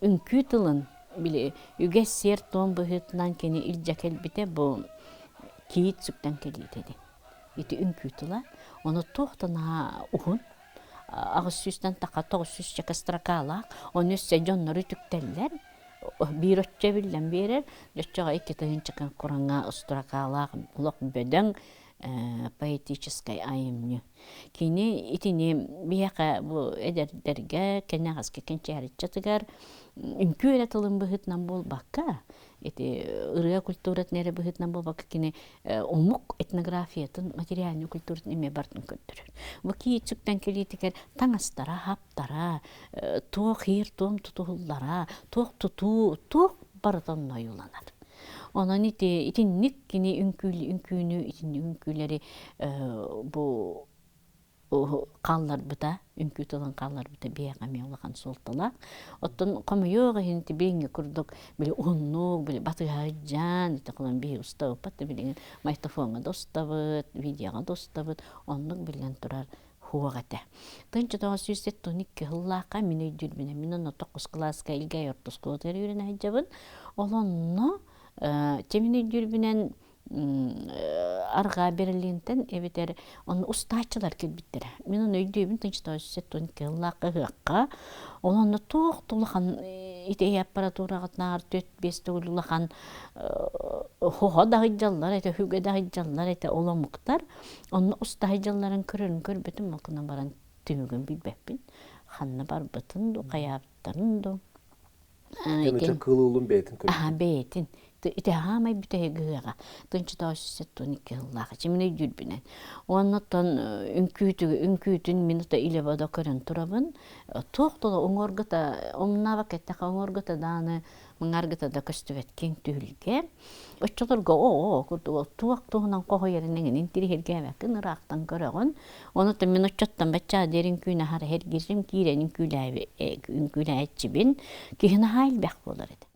үҥкүү тылын били үгэс сиэр-туом быһыытынан кини илдьэ кэлбитэ бу кийиит сүктэн кэлиитэ ди. Ити үҥкүү тыла. Ону туох да наһаа уһун 800-тэн таха 900 чека строкалаах, ону өссө дьоннору үтүктэллэр. Биир оччо биллэн биэрэр, оччоҕо 2 тыһыынча кураҥҥа строкалаах олох бөдөҥ поэтическай айымньы. Кини итини биһиэхэ бу эдэрдэргэ кэнэҕэски кэнчээриччатыгар үҥкүү эрэ тылын быһыытынан буолбакка, ити ырыа культуратын эрэ быһыытынан буолбакка кини омук этнографиятын, материальнай культуратын эмиэ барытын көрдөрөр. Бу кийиит кэлиитигэр таҥастара, хаптара, туох иир-туом тутуһуллара, туох тутуу, туох барыта онно ойууланар. Онон ити итинник кини үҥкүүнү, итинник үҥкүүлэри бу хаалларбыта, үҥкүү тылын хаалларбыта биһиэхэ эмиэ улахан суолталаах. Оттон хомойуох иһин ити билиҥҥи курдук били уһуннук, били батыһа сылдьан, ити холон биһи устабыппат да билигин майтофоҥҥа да устабыт, видеоҕа да устабыт, оннук биллэн турар хуох этэ. 1972 сыллаахха мин өйдүүрбүнэн, мин онно тоххус кылааска Илгэй орто оскуолатыгар үөрэнэ сылдьабын. Ол онно чэ мин өйдүүрбүнэн арҕаа Берлинтэн эбэтэр онно устааччылар кэлбиттэрэ. Мин ону өйдүүбүн 1972 сыллаахха ыһыахха. Ол онно туох да улахан ити аппаратураҕытынааҕар 4-5 төгүл улахан хоһо да сылдьаллар этэ, үгэ да сылдьаллар этэ ол омуктар. Онно уста сылдьалларын көрөрүн көрбүтүм, ол гынан баран түмүгүн билбэппин. Ханна барбытын дуу, хайаабыттарын дуу. Ити кыыл уолун бэйэтин көрбүтүн. Бэйэтин. Ити хаамай бүтэһик ыһыаҕа. 1972 сыллаах. Мин өйдүүрбүнэн. Оннуттан үҥкүүтүн мин ото илебодо көрөн турабын. Туох тола уҥуоргута, умнаабак эттэхэ уҥуоргута дааны мыңаргыта да көстүбэт киэҥ түһүлгэ. Оччолорго оо курдук туох туһунан хоһуйарын эҥин интириэһиргээбэккин ыраахтан көрөҕүн. Онуттан мин оччоттон баччаа диэри үҥкүүнү аһара эргирим киирэн үҥкүүлээччибин. Киһи наһаа элбэх буолар этэ.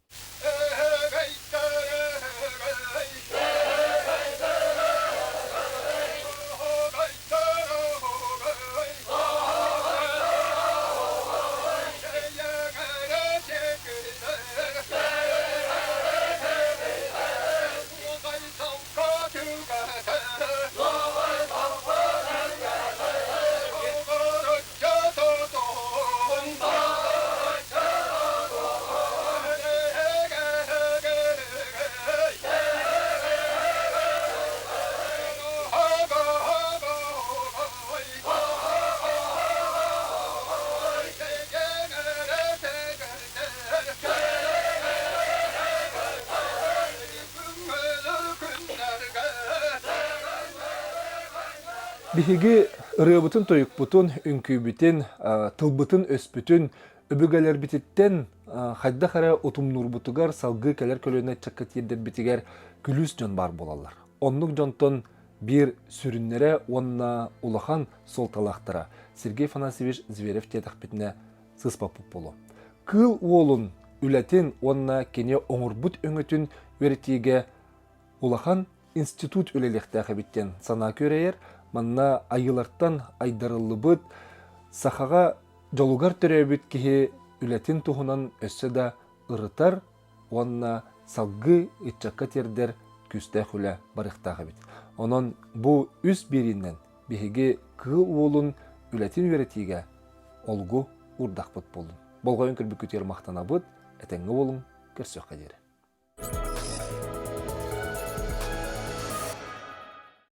Биһиги ырыабытын-тойукпутун, үҥкүүбүтүн, тылбытын-өспүтүн Өбүгэлэрбититтэн хайдах эрэ утумнуурбутугар салгыы кэлэр көлүөнэ ыччакка тиэрдэрбитигэр күлүүс дьон баар буолаллар. Оннук дьонтон биир сүрүннэрэ уонна улахан суолталаахтара Сергей Афанасьевич Зверев диэтэхпитинэ сыыспаппыт буолуо. Кыыл уолун үлэтин уонна кини оҥорбут өҥөтүн үөрэтиигэ улахан институт үлэлиэхтээх эбит диэн санаа күөрэйэр. Манна айыылартан айдарыллыбыт сахаҕа дьолугар төрөөбүт киһи үлэтин туһунан өссө да ырытар уонна салгыы ыччакка тиэрдэр күүстээх үлэ барыахтаах эбит. Онон бу үс биэриинэн биһиги кыыл уолун үлэтин үөрэтиигэ олугу уурдахпыт буоллун. Болҕойон көрбүккүтүгэр махтанабыт, этэҥҥэ буолуҥ, көрсүөххэ диэри.